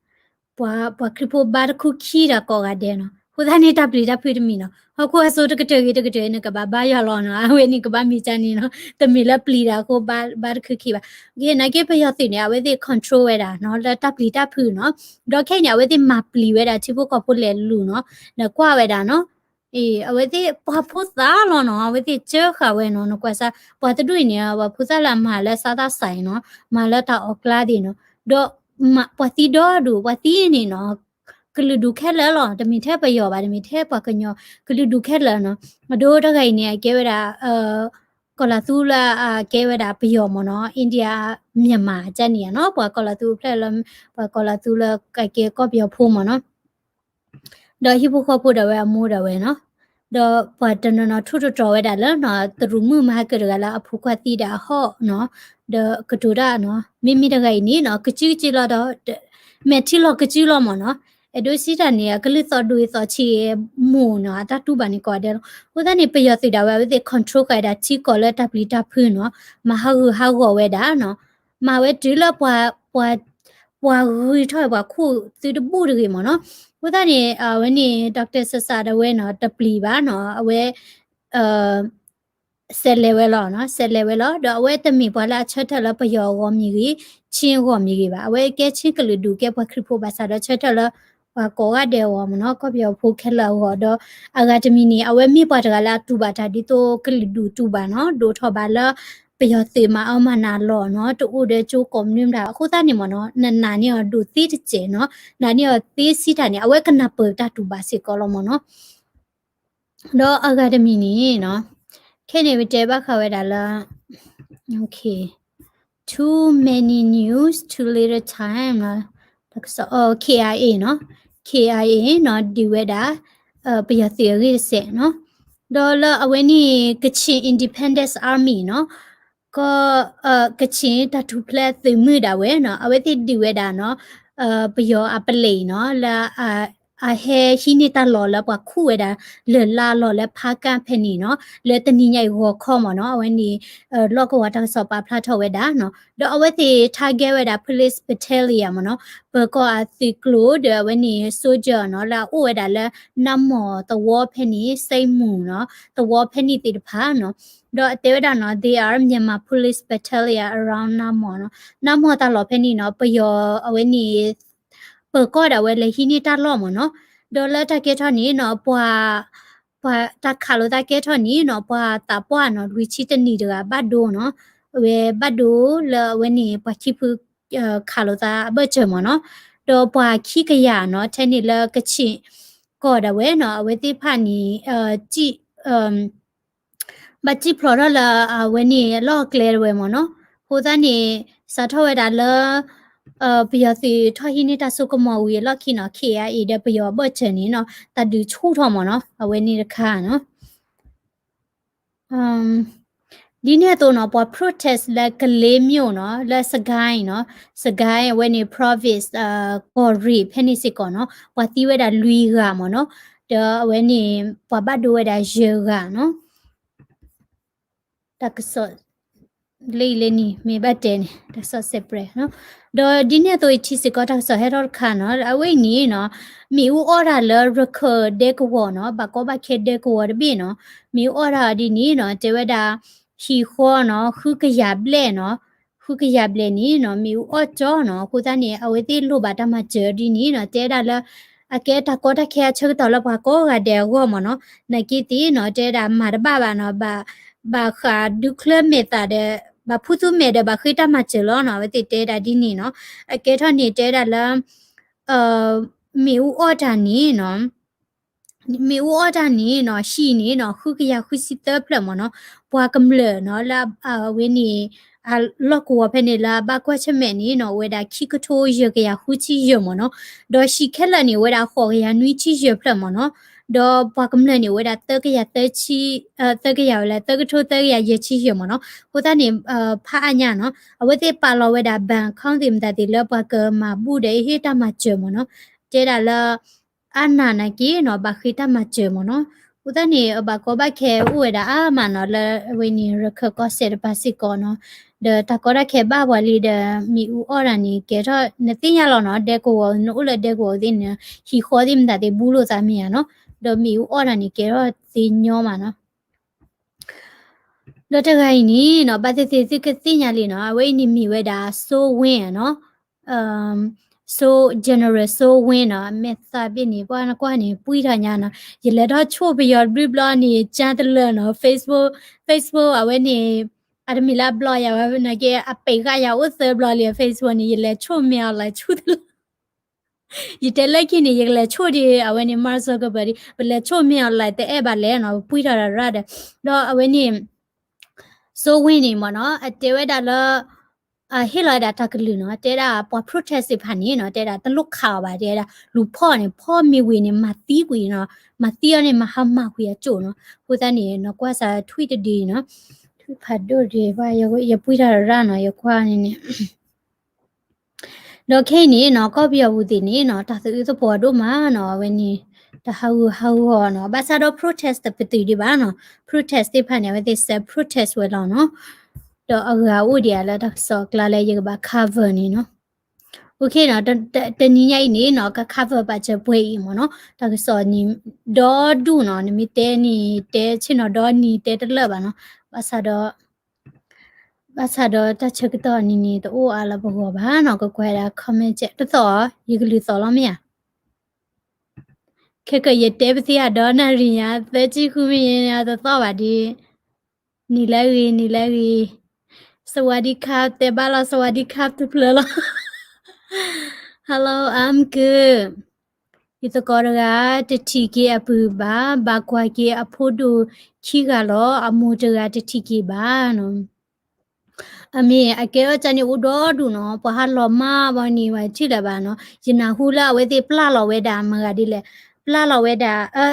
ပှၤခရံာ်ဖိဘါတခူခံတၢ်ကိးဂၤဒဲးနီၤ, အဃိသတးန့ၣ် တၢ်ပျံၤတၢ်ဖုးတမံၤနီၤ, ဟီၣ်ခိၣ်အစိၤတကတၢၢ်ဂ့ၤတကတၢၢ် နကဘၣ်ဘါယွၤလီၤနီၤ, အဝဲန့ၣ်ကဘၣ်မ့ၢ်ကန့ၣ်နီၤ, တမ့ၢ်လၢပျံၤတၢ်အဃိဘါတခူခံဘၣ်, နာ်က့ပယီၤသုးန့ၣ် အဝဲသ့ၣ် control ဝဲဒၣ်နီၤ လၢတၢ်ပျံၤတၢ်ဖုးနီၤ, ဒီးခဲအံၤန့ၣ် အဝဲသ့ၣ်မၤပျံၤဝဲဒၣ်ထံဖိကီၢ်ဖိလဲၤလူၤနီၤ, နကွၢ်ဝဲဒၣ်နီၤ အဝဲသ့ၣ်ပှၤဖိသၣ်လီၤနီၤ, အဝဲသ့ၣ်စၢဃာ်ဝဲနီၤ, နကွၢ်စၢ် ပှၤတဒူၣ်အံၤန့ၣ် ပှၤဖိသၣ်လၢအမၤလၢစးသးစးအံၤနီၤ, မၤလၢတၢ်အီၣ်ကျါသ့ၣ်နီၤ, ဒီး ပှၤသံဒီဒူၣ် ပှၤသံန့ၣ်နီၤ ကလုာ်ဒူၣ်ခဲလၢာ်လီၤ. တမ့ၢ်ထဲပယီၤဘၣ် တမ့ၢ်ထဲပှၤကညီ ကလုာ်ဒူၣ်ခဲလၢာ်နီၤ. အဒိတဂၤအံၤန့ၣ် အကဲဝဲဒၣ် ကီၤလၤသူလၢအကဲဝဲဒၣ်ပယီၤမ့ၢ်နီၤ India Myanmar ကန့ၣ်ဧါနီၤ ပှၤကီၤလၤသူဖျဲၣ်လၢ ပှၤကီၤလၤသူလၢအကဲကီၢ်ပယီၤဖိမ့ၢ်နီၤ ဒီးဟံၣ်ဖိဃီဖိဒၣ်ဝဲအမိၢ်ဒၣ်ဝဲနီၤ ဒီးပှၤတနီၤနီၤထူးတတြီၤဝဲဒၣ်လၢနီၤ တရူးမုၣ်မၤဟါကၢၣ်တဂၤလၢအဖိခွါသံဒီးအဟီၣ်နီၤ ဒီးကတိၤတၢ်နီၤ မ့မ့ၢ်တဂၤအံၤန့ၣ်နီၤ ကစုကစုလီၤဒီး မဲာ်ထံလီၤကစုလီၤမ့ၢ်နီၤ အဲၣ်ဒိးစံးတၢ်န့ၣ် အကလုၢ်သီၣ်ဒိၣ်အသီၣ်ဆံးမ့ၢ်နီၤ အတၢ်တူၢ်ဘၣ်န့ၣ်ကိးဂၤဒဲးလီၤ. အဃိသတးန့ၣ် ပယီၤသုးဒၣ်ဝဲ အဝဲသ့ၣ် control ဃာ်ဒၣ်ထံကီၢ်လၢတၢ်ပျံၤတၢ်ဖုးနီၤ မၤဟးဂူာ်ဟးဂီၤဝဲဒၣ်နီၤ မၤဝဲတုၤလၢပှၤ ပှၤဂုၤထီၣ်ပှၤခိၣ်သုတဘူၣ်တဂ့ၤမ့ၢ်နီၤ. အဃိသတးန့ၣ် အဝဲန့ၣ် Doctor Sasa ဒၣ်ဝဲနီၤ တပျံၤဘၣ်နီၤ အဝဲ စဲးလဲၤဝဲလီၤနီၤ စဲးလဲၤဝဲလီၤ ဒီးအဝဲတမ့ၢ်ပှၤလၢအဆၢထၢၣ်လၢပယီၤအဂီၢ်မ့ၢ်ဂ့ၤ ချင်းအဂီၢ်မ့ၢ်ဂ့ၤဘၣ် အဝဲကဲချင်းကလုာ်ဒူၣ် ကဲပှၤခရံာ်ဖိဘၣ်ဆၣ်ဒီးဆၢထၢၣ်လၢ ပှၤကိးဂၤဒဲးအဂီၢ်မ့ၢ်နီၤ ကီၢ်ပယီၤဖိခဲလၢာ်အဂီၢ် ဒီးအဂၤတမံၤန့ၣ် အဝဲမ့ၢ်ပှၤတဂၤလၢအတူၢ်ဘၣ်တၢ်ဒ်သိးကလုာ်ဒူၣ်တူၢ်ဘၣ်နီၤ ဒိၣ်ထီၣ်ဘၣ်လၢ ပယီၤသုးမၤအၢမၤနးလီၤနီၤ တအိၣ်ဒီးကၠိကိးမနုၤမတၤ အဃိသတးန့ၣ်မ့ၢ်နီၤ နနာ်န့ၢ်အီၤဒိၣ်သ့တစဲးနီၤ နာ်န့ၢ်အီၤသ့စံးတၢ်န့ၣ် အဝဲကနၢ်ပၢၢ်တၢ်တူၢ်ဘၣ်စ့ၢ်ကီးလီၤမ့ၢ်နီၤ ဒီးအဂၤတမံၤန့ၣ်နီၤ ခဲန့ၣ်ပတဲဘၣ်ဃးဝဲဒၣ်လၢ too many news, too little time နီၤ KIA နီၤ KIA နီၤ ဒုးဝဲဒၣ် ပယီၤသုးအဂ့ၢ်တစဲးနီၤ ဒီးလၢအဝဲန့ၣ် Kachin Independence Army နီၤ ကီၢ် ကချင်တၢ်ထူၣ်ဖျဲးသုးမုၢ်ဒၣ်ဝဲနီၤ အဝဲသ့ၣ်ဒုးဝဲဒၣ်နီၤ ပယီၤအပလဲၣ်နီၤ လၢ အဟဲဟံးန့ၢ်တၢ်လီၢ်လၢပှၤခူၣ်ဝဲဒၣ် လၢၢ်လါလီၢ်လၢဖးကၣ်ဖဲန့ၣ်နီၤ လၢတနံၤညါအံၤဂီၤခီမ့ၢ်နီၤ အဝဲန့ၣ် လီၢ်ကဝီၤတၢ်ကစီၣ်ပာ်ဖျါထီၣ်ဝဲဒၣ်နီၤ ဒီးအဝဲသ့ၣ် target ဝဲဒၣ် police battalion မ့ၢ်နီၤ ပၢၤကီၢ်အသုးကျိၤဒီးအဝဲန့ၣ် soldier နီၤ လၢအအိၣ်ဝဲဒၣ်လၢ နါမီၢ်သဝီဖဲန့ၣ် စဲမူၣ်နီၤ သဝီဖဲန့ၣ်သ့ၣ်တဖၣ်နီၤ ဒီးတဲဝဲဒၣ်နီၤ they are Myanmar police battalion around နါမီၢ်နီၤ နါမီၢ်တၢ်လီၢ်ဖဲန့ၣ်နီၤ ပယီၤအဝဲန့ၣ် ပၢၤကီၢ်ဒၣ်ဝဲလဲၤဟံးန့ၢ်တၢ်လီၢ်မ့ၢ်နီၤ ဒီးလၢတၢ်ကဲထီၣ်န့ၣ်နီၤ ပှၤ ပှၤတၢ်ခးလိာ်သးကဲထီၣ်န့ၣ်နီၤ ပှၤသးပှၢ်နီၤ လွံၢ်ဆံတနံၣ်တဂၤဘၣ်ဒိနီၤ အဝဲဘၣ်ဒိလၢအဝဲန့ၣ် ပှၤခံဖု ခးလိာ်သးအဘၢၣ်စၢၤမ့ၢ်နီၤ ဒီးပှၤခံကယၤနီၤ ထဲန့ၣ်လၢကချ့ၣ်ကီၢ်ဒၣ်ဝဲနီၤ အဝဲသ့ၣ်တဖၣ်န့ၣ် ဘၣ်စံၣ်ဖျိးထီၣ်လၢ အဝဲန့ၣ်အလီၢ်အကျဲဒၣ်ဝဲမ့ၢ်နီၤ အဃိသတးန့ၣ် စးထီၣ်ဝဲဒၣ်လၢ ပယီၤသုးထီၣ်ဟံးန့ၢ်တၢ်စိကမီၤဝံၤအလီၢ်ခံနီၤ KIA ဒီးပယီၤအဘၢၣ်စၢၤန့ၣ်နီၤ တၢ်ဒုးဆူၣ်ထီၣ်မ့ၢ်နီၤ အဝဲန့ၣ်တခါနီၤ ဒ်န့ၣ်အသိးနီၤ ပှၤ protest လၢကလ့ၤမၠိၣ်နီၤ လၢစကဲနီၤ စကဲ အဝဲန့ၣ် province ကီၢ်ရ့ၣ်ဖဲန့ၣ်စ့ၢ်ကီးနီၤ ပှၤသံဝဲဒၣ်လွံၢ်ဂၤမ့ၢ်နီၤ ဒီးအဝဲန့ၣ် ပှၤဘၣ်ဒိဝဲဒၣ်ယဲၢ်ဂၤနီၤ တၢ်ကစီၣ် လၢအံၤလၢနံၤ မ့ၢ်ဘၣ်တဲန့ၣ် တၢ်ကစီၣ် separate နီၤ ဒီးဒ်န့ၣ်အသိးအံၤထံစ့ၢ်ကီးတၢ်ကစီၣ်ဟဲထီၣ်တခါနီၤ အဝဲအံၤန့ၣ်နီၤ မ့ၣ်အူအီၣ်တၢ်လၢရခၢၣ်ဒဲကဝီၤနီၤ ဘၣ်ကီဘၣ်ခဲဒဲကဝီၤတဘ့ၣ်နီၤ မ့ၣ်အူအီၣ်တၢ်ဒ်န့ၣ်နီၤ တဲဝဲဒၣ် ဟံၣ်ဃီနီၤ ဃုကယၤဘျဲၣ်နီၤ ဃုကယၤဘျဲၣ်န့ၣ်နီၤ မ့ၣ်အူအီၣ်ကၠီနီၤ အဃိသတးန့ၣ် အဝဲသ့ၣ်လိၣ်ဘၣ်တၢ်မၤစၢၤဒ်န့ၣ်နီၤ တဲဝဲဒၣ်လၢ အကဲတၢ်ကီတၢ်ခဲအဆၢကတီၢ်လၢပှၤကိးဂၤဒဲးအဂီၢ်မ့ၢ်နီၤ နာ်က့သ့ၣ်နီၤ တဲဝဲဒၣ်မၤတဘၣ်ဘၣ်နီၤ ဘၣ်ဃးဒုးချၢမဲာ်သၣ်ဒီး ဘၣ်ဖူသူမဲာ်ဒီးဘၣ်ဃ့တၢ်မၤစၢၤလီၤနီၤ အဝဲသ့ၣ်တဲဒၣ်ဒ်န့ၣ်နီၤ အကဲထီၣ်န့ၣ်တဲဒၣ်လၢ မ့ၣ်အူအီၣ်တၢ်န့ၣ်နီၤ မ့ၣ်အူအီၣ်တၢ်န့ၣ်နီၤ ဟံၣ်န့ၣ်နီၤ ဃုကယၤဃုဆံသၢဖျၢၣ်မ့ၢ်နီၤ ပှၤကမျၢၢ်နီၤ လၢအဝဲန့ၣ် အလီၢ်ကဝီၤဖဲန့ၣ်လၢအဘၣ်ကွၢ်ဆၢၣ်မဲာ်န့ၣ်နီၤ အိၣ်ဝဲဒၣ်ခံကထိယဲၢ်ကယၤဃုဆံယဲၢ်မ့ၢ်နီၤ ဒီးဟံၣ်ခဲလၢာ်န့ၣ် အိၣ်ဝဲဒၣ်ဃိးကယၤနွံဆံယဲၢ်ဖျၢၣ်မ့ၢ်နီၤ ဒီးပှၤကမျၢၢ်န့ၣ် အိၣ်ဝဲဒၣ်သၢကယၤသၢဆံ သၢကယၤဝဲလၢ သၢကထိသၢကယၤယဲၢ်ဆံယဲၢ်မ့ၢ်နီၤ အဃိသတးန့ၣ် ဖးအါညါနီၤ အဝဲသ့ၣ်ပာ်လီၤဝဲဒၣ် bank account သ့ၣ်မတၤသ့ၣ်လၢပှၤကမၤဘူၣ်ဒီးဟ့ၣ်တၢ်မၤစၢၤမ့ၢ်နီၤ တဲဒၣ်လၢ အါနၢ်နာ်က့နီၤ ဘၣ်ဃ့တၢ်မၤစၢၤမ့ၢ်နီၤ အဃိသတးန့ၣ် ဘၣ်ကီဘၣ်ခဲအိၣ်ဝဲဒၣ်အါမးနီၤ လၢအဝဲန့ၣ် ရခၢၣ်ကီၢ်စဲၣ်တပၤစ့ၢ်ကီးနီၤ ဒီးတၢ်ကီတၢ်ခဲဘၣ်ပှၤလံဒီး မ့ၣ်အူအီၣ်တၢ်န့ၣ် ကဲထီၣ် နသ့ၣ်ညါလီၤနီၤ ဒဲကဝီၤ နအိၣ်လၢဒဲကဝီၤသ့ၣ်န့ၣ် ဟံၣ်ဃီသ့ၣ်မတၤသ့ၣ်ဘူးလိာ်သးမ့ၢ်ဧါနီၤ ဒီးမ့ၣ်အူအီၣ်တၢ်န့ၣ် ကဲထီၣ်သ့ညီမးနီၤ ဒီးတဂၤအံၤန့ၣ်နီၤ ဘၣ်သ့ၣ်သ့ၣ်သုကသ့ၣ်ညါလံနီၤ အဝဲအံၤန့ၣ်မ့ၢ်ဝဲဒၣ် Soe Win နီၤ Soe General Soe Win နီၤ မဲာ်သၣ်ဘ့ၣ်န့ၣ် ပှၤနကွၢ်န့ၣ် ပှံၢ်ထီၣ်ညါနီၤ ယလဲၤထီၣ်ဆိၣ်ပယီၤဘျုးဘျီန့ၣ် ကၠါတလၢာ်နီၤ Facebook Facebook အဝဲန့ၣ် အတမ့ၢ်လၢအဘျီယၤဝဲနာ်က့ အပာ်ဃာ်ယၤအိၣ်သၢဘျီလံ အ Facebook န့ၣ် ယလဲၤဆိၣ်မ့ၢ် online ဆူၣ်သလီၤ ယတဲလၢခံန့ၣ် ယကလဲၤဆိၣ်ဒံး အဝဲန့ၣ် Mark Zuckerberg ဒံး ပလဲၤဆိၣ်မ့ၢ် online တအဲၣ်ဘၣ်လဲၣ်နီၤ ပပှံၢ်ထီၣ်ဒီးရၣ်ဒီး ဒီးအဝဲန့ၣ် စိဝ့ၢ်န့ၣ်မ့ၢ်နီၤ အတဲဝဲဒၣ်လၢ ဟ့ၣ်လီၤဝဲဒၣ်တၢ်ကလုၢ်နီၤ တဲဒၣ်ပှၤ protest သ့ၣ်တဖၣ်န့ၣ်နီၤ တဲဒၣ်တလိၣ်ခးအီၤဘၣ် တဲဒၣ်လူၤဖီၣ်န့ၣ် ဖီၣ်မ့ၢ်ဝံၤန့ၣ် မၤသံကွံာ်နီၤ မၤသံအီၤန့ၣ် မၤဟါမၢ်ကွံာ်အကၠိၣ်နီၤ အဃိသတးန့ၣ်နီၤ ကွၢ်စးထွံၣ်တဒုအံၤနီၤ ထွံၣ်ဖးဒိၣ်ဒံး ယပှံၢ်ထီၣ်ရၣ်နီၤ ယကွၢ်န့ၣ်န့ၣ် ဒီးခဲအံၤန့ၣ်နီၤ ကီၢ်ပယီၤပူၤသ့ၣ်န့ၣ်နီၤ တၢ်သအုးသပှီၤဒိၣ်မးနီၤ အဝဲန့ၣ် တၢ်ဟးဂူာ်ဟးဂီၤနီၤ ဘၣ်ဆၣ်ဒီး protest တပတုာ်ဒံးဘၣ်နီၤ protest သ့ၣ်တဖၣ်န့ၣ် အဝဲသ့ၣ်စဲး protest ဝဲလီၤနီၤ ဒီးအဂၤအိၣ်ဒံးဧါလၢတၢ်ကစီၣ်အကျါလၢယကဘၣ် cover န့ၣ်နီၤ OK နီၤ တနံၤညါအံၤန့ၣ်နီၤ က cover ဘၣ်စၢၤပှဲၤအံၤမ့ၢ်နီၤ တၢ်ကစီၣ်န့ၣ် ဒီဒူၣ်နီၤ နမ့ၢ်တဲန့ၣ် တဲဆ့ၣ်နီၤဒီနံၤတဲတလၢာ်ဘၣ်နီၤ ဘၣ်ဆၣ်ဒီး ဘၣ်ဆၣ်ဒီးတၢ်ဆၢကတီၢ်နံၤန့ၣ် တအိၣ်အါလၢပဂီၢ်ဘၣ်နီၤ ကကွၢ်ဒၣ် comment တသီၣ် ယကလုၢ်သီၣ်လီၤမ့ၢ်ဧါ ခဲကယတဲပသ့ၣ်အဒီနၣ်ရံၣ်ညါ သၢဆံဃုမံးနံးညါ တသီၣ်ဘၣ်ဒံး နံၤလၢအဂ့ၤ နံၤလၢအဂ့ၤ စဝၤဒံခါ တဲဘၣ်လီၤ စဝၤဒံခါ တဖျၢၣ်လီၤ Hello, I'm good. ယသကိးတဂၤ တထံၣ်က့ၤအပုၢ်ဘၣ်, ဘၣ်ကွၢ်က့ၤအဖိဒိၣ်ခံဂၤလီၤ, အမိၢ်တဂၤတထံၣ်က့ၤဘၣ်နီၤ. အမ့ၢ်အကဲထီၣ်ကန့ၣ်အိၣ်ဒီဒူၣ်နီၤ, ပှၤဟးလီၤမၢ်ဘၣ်န့ၣ် ပှၤထံၣ်လၢၤဘၣ်နီၤ. ယနၢ်ဟူလၢအဝဲသ့ၣ်ပျၢ်လီၤဝဲဒၣ်မတၤဒ်လဲၣ်, ပျၢ်လီၤဝဲဒၣ်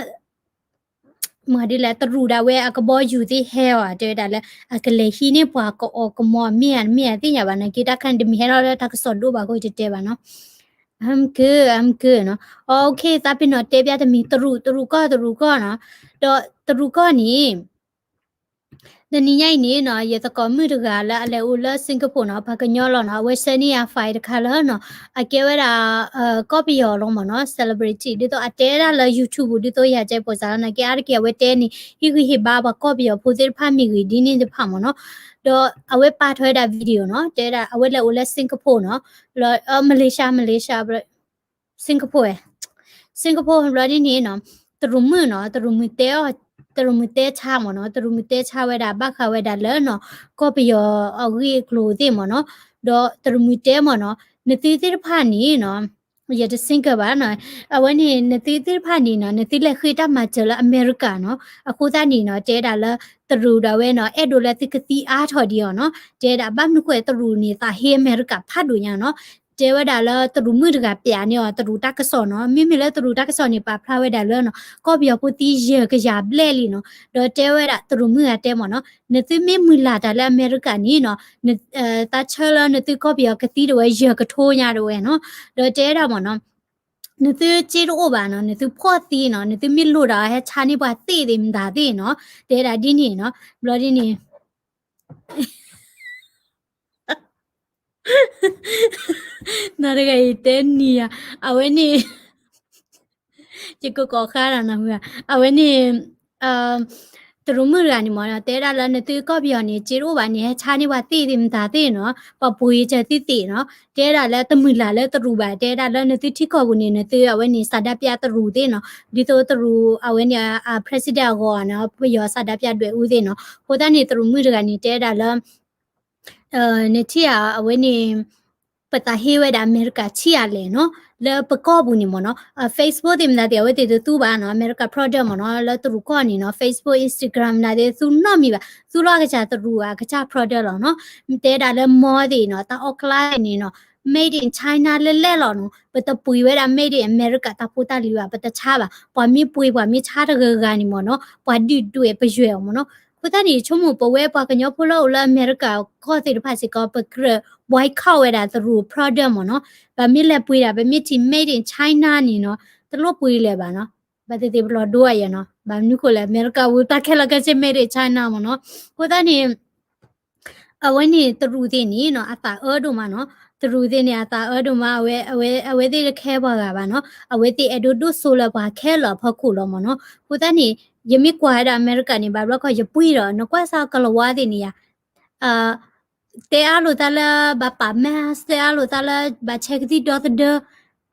မတၤဒ်လဲၣ် တရူးဒၣ်ဝဲအကဘီယူၤသ့ၣ်ဟဲအီၤ တဲဝဲဒၣ်လၢ အကလဲၤဟံးန့ၢ်ပှၤကအီၣ်ကမီၤ မ့ၢ်ဧါမ့ၢ်ဧါသ့ၣ်ညါဘၣ်နာ်က့ တၢ်ခါန့ၣ် တမ့ၢ်ဟဲထီၣ်လၢတၢ်ကစီၣ်ဒိၣ်ဘၣ်အဃိတတဲဘၣ်နီၤ. I'm good, I'm good နီၤ. Okay သးပ့ၤနီၣ်တဲပျၢ်တမံၤ တရူး တရူးကီၢ် တရူးကီၢ်နီၤ. ဒီးတရူးကီၢ်န့ၣ် တနံၤညါအံၤန့ၣ်နီၤ ယသကိးမုၣ်တဂၤလၢအလဲၤအိၣ်လၢ Singapore နီၤ, ပှၤကညီလီၤနီၤ, အဝဲဆှၢန့ၢ်ယၤ file တခါလၢနီၤ, အကဲဝဲဒၣ် ကီၢ်ပယီၤလီၤမ့ၢ်နီၤ, celebrity ဒ်သိးအတဲဒၣ်လၢ YouTube ဒ်သိးယၤကဲပိာ်စးလီၤနာ်က့ အါတက့ၢ်အဝဲတဲန့ၣ် ဟ့ၣ်ဂံၢ်ဟ့ၣ်ဘါပှၤကီၢ်ပယီၤဖိသ့ၣ်တဖၣ်မ့ၢ်ဂ့ၤ ဒ်န့ၣ်တဖၣ်မ့ၢ်နီၤ. ဒီးအဝဲပာ်ထီၣ်ဝဲဒၣ် video နီၤ, တဲဒၣ်အဝဲလဲၤအိၣ်လၢ Singapore နီၤ, လၢ Malaysia, Malaysia Singapore, Singapore ဘျီဒ်န့ၣ်နီၤ, တရူးမုၣ်နီၤ, တရူးမုၣ်တဲအီၤ, တရူးမုၣ်တဲဆါမ့ၢ်နီၤ, တရူးမုၣ်တဲဆါဝဲဒၣ် ဘၣ်ဃးဝဲဒၣ်လၢနီၤ, ကီၢ်ပယီၤအဂ့ၢ်အကျိၤသ့ၣ်မ့ၢ်နီၤ, ဒီးတရူးမုၣ်တဲမ့ၢ်နီၤ, နသုသ့ၣ်တဖၣ်န့ၣ်နီၤ, ယတ single ဘၣ်နီၤ, အဝဲန့ၣ် နသုသ့ၣ်တဖၣ်န့ၣ်နီၤ, နသုလဲၤဃ့တၢ်မၤစၢၤလၢအမဲရကၤနီၤ, အဃိသတးန့ၣ်နီၤ, တဲဒၣ်လၢ တရူးဒၣ်ဝဲနီၤ, အဲၣ်ဒိးလၢသုကသံအါထီၣ်ဒံးအီၤနီၤ, တဲဒၣ်ဘၣ်မနုၤဃိတရူးန့ၣ် သးဟ့အမဲရကၤဖးဒိၣ်ညါနီၤ, တဲဝဲဒၣ်လၢတရူးမုၣ်တဂၤပျးန့ၢ်အီၤ တရူးတၢ်ကစီၣ်နီၤ, မ့မ့ၢ်လၢတရူးတၢ်ကစီၣ်န့ၣ် ပာ်ဖျါဝဲဒၣ်လၢနီၤ, ကီၢ်ပယီၤဖိသံယဲၢ်ကယၤဘျဲၣ်လံနီၤ, ဒီးတဲဝဲဒၣ်တရူးမုၣ်ဂၤတဲမ့ၢ်နီၤ, နသုမ့ၢ်မုၢ်လၢ်တၢ်လၢအမဲရကၤန့ၣ်နီၤ, သးဆၢလၢနသုကီၢ်ပယီၤကသံဒၣ်ဝဲယဲၢ်ကထိညါဒၣ်ဝဲနီၤ, ဒီးတဲဝဲဒၣ်မ့ၢ်နီၤ, နသုစ့တအိၣ်ဘၣ်နီၤ, နသုဖှီၣ်သံနီၤ, နသုမ့ၢ်လိၣ်ဒီးဟဲဆါန့ၢ်ပှၤသ့ၣ်သ့ၣ်မတၤသ့ၣ်နီၤ, တဲဒၣ်ဒ်န့ၣ်နီၤ, ဘျီဒ်န့ၣ် နီၢ်တဂၤအံၤတဲနံၤယၤ, အဝဲန့ၣ် ယကကိးဃါဒီးနၢ်ဟူဧါ, အဝဲန့ၣ် တရူးမုၣ်တဂၤန့ၣ်မ့ၢ်နီၤ, တဲဒၣ်လၢနသုကီၢ်ပယီၤန့ၣ် စ့တအိၣ်ဘၣ်န့ၣ် ဟဲဆါန့ၢ်ပှၤသ့ၣ်သ့ၣ်မတၤသ့ၣ်နီၤ, ပှၤပှ့ၤစၢၤသုသ့ၣ်နီၤ, တဲဒၣ်လၢတမုၢ်လၢ်လၢတရူးဘၣ်, တဲဒၣ်လၢနသုထံကီၢ်ပူၤန့ၣ် နသုအဝဲန့ၣ် ဆန္ဒပြတရူးသ့ၣ်နီၤ, ဒ်သိးတရူးအဝဲန့ၣ် အ president အဂီၢ်နီၤ, ပယီၤဆန္ဒပြဒွဲၣ်အူသ့ၣ်နီၤ, အဃိသတးန့ၣ် တရူးမုၣ်တဂၤန့ၣ် တဲဒၣ်လၢ နထံၣ်ဧါ အဝဲန့ၣ် ပသးဟ့ဝဲဒၣ်အမဲရကၤဆံးအါလဲၣ်နီၤ, လၢပကီၢ်ပူၤန့ၣ်မ့ၢ်နီၤ, Facebook သ့ၣ်မတၤသ့ၣ် အဝဲသ့ၣ်တသူဘၣ်နီၤ, အမဲရကၤ product မ့ၢ်နီၤ, လၢတရူးကီၢ်န့ၣ်နီၤ, Facebook, Instagram မတၤသ့ၣ် သူနီတမံၤဘၣ်, သူလီၤကစၢ်တရူးအကစၢ် product လီၤနီၤ, တဲဒၣ်လၢ mall သ့ၣ်နီၤ, တၢ်အီၣ်ကျါသ့ၣ်န့ၣ်နီၤ, made in China လဲၣ်လဲၣ်လီၤနီၤ, ပတပှ့ၤဝဲဒၣ် made in America တၢ်ဖိတၢ်လံၤဘၣ်, ပတဆါဘၣ်, ပှၤမ့ၢ်ပှ့ၤ ပှၤမ့ၢ်ဆါတဂၤဂၤန့ၣ်မ့ၢ်နီၤ, ပှၤဒုၣ်ဒွဲၣ်ပယွဲၢ်အီၤမ့ၢ်နီၤ, အဃိသတးန့ၣ် ဆိကမိၣ်ပဝဲပှၤကညီဖိလၢအိၣ်လၢအမဲရကၤကီၢ်သ့ၣ်တဖၣ်စ့ၢ်ကီး ပကြၢး boycott ဝဲဒၣ်တရူး product မ့ၢ်နီၤ, ပမ့ၢ်လဲၤပှ့ၤဒၣ် ပမ့ၢ်ထံၣ် made in China န့ၣ်နီၤ, တလိၣ်ပှ့ၤလၢၤဘၣ်နီၤ, ဘၣ်သ့ၣ်သ့ၣ်ပလီၤဒိအယဲၢ်နီၤ, ဘၣ်မနုၤဃိလဲၣ် အမဲရကၤဝံၤတၢ်ခဲလၢာ်ခဲဆ့ made in China မ့ၢ်နီၤ, အဃိသတးန့ၣ် အဝဲန့ၣ်တရူးသ့ၣ်န့ၣ်နီၤ အသးအၢဒိၣ်မးနီၤ, တရူးသ့ၣ်န့ၣ် အသးအၢဒိၣ်မး, အဝဲ အဝဲ အဝဲသ့ၣ်တခဲပှၤဂၤဘၣ်နီၤ, အဝဲသ့ၣ်အဲၣ်ဒိးဒိၣ်စိလၢပှၤခဲလၢာ်အဖီခိၣ်လီၤမ့ၢ်နီၤ, အဃိသတးန့ၣ် ယမ့ၢ်ကွၢ်ဝဲဒၣ်အမဲရကၤန့ၣ် ဘၣ်ဘျီခီယပှ့ၤဒီး နကွၢ်စၢ်ကလၤဝါသ့ၣ်န့ၣ်ယါ တဲအါလိာ်သးလၢဘၣ်ပာ် mask, တဲအါလိာ်သးလၢဘၣ်ဆဲးကသံၣ်ဒီသဒၢ,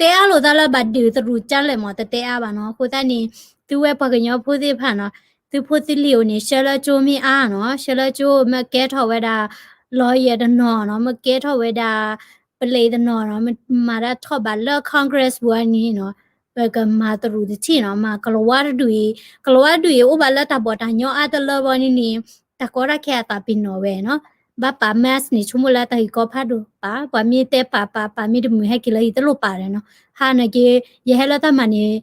တဲအါလိာ်သးလၢဘၣ်ဒုးတရူးကၢ်လဲၣ်မ့ၢ် တတဲအါဘၣ်နီၤ, အဃိသတးန့ၣ် သုဝဲပှၤကညီဖိသ့ၣ်တဖၣ်နီၤ, သုးဖိသုးလံၤအိၣ်န့ၣ် ဆှၢလၢကၠိမ့ၢ်အါနီၤ, ဆှၢလၢကၠိ မ့ၢ်ကဲထီၣ်ဝဲဒၣ် lawyer တနီၤနီၤ, မ့ၢ်ကဲထီၣ်ဝဲဒၣ် ပလံးတနီၤနီၤ, မ့ၢ်မၤတၢ်ထီၣ်ဘးလၢ Congress ပူၤအါန့ၣ်နီၤ, ပကမၤတရူးတထံၣ်နီၤ, မၤကလၤဝါတဒူၣ်အံၤ, ကလၤဝါတဒူၣ်အံၤ အိၣ်ဘၣ်လၢတၢ်ဘီၣ်တၢ်ညီအါတလၢဘီန့ၣ်န့ၣ်, တၢ်ကီတၢ်ခဲအသးပ့ၤနီၣ်ဝဲနီၤ, ဘၣ်ပာ် mask န့ၣ် ဆိကမိၣ်လၢတၢ်ဂ့ၢ်ကီဖးဒိၣ်ပာ်, ပှၤမ့ၢ်တဲပာ်ပာ်ပာ် မ့ၢ်တမုာ်ဟဲက့ၤလၢယတလိၣ်ပာ်ဒီးနီၤ, ဟါနာ်က့ ယဟဲလၢတၢ်မၤန့ၣ်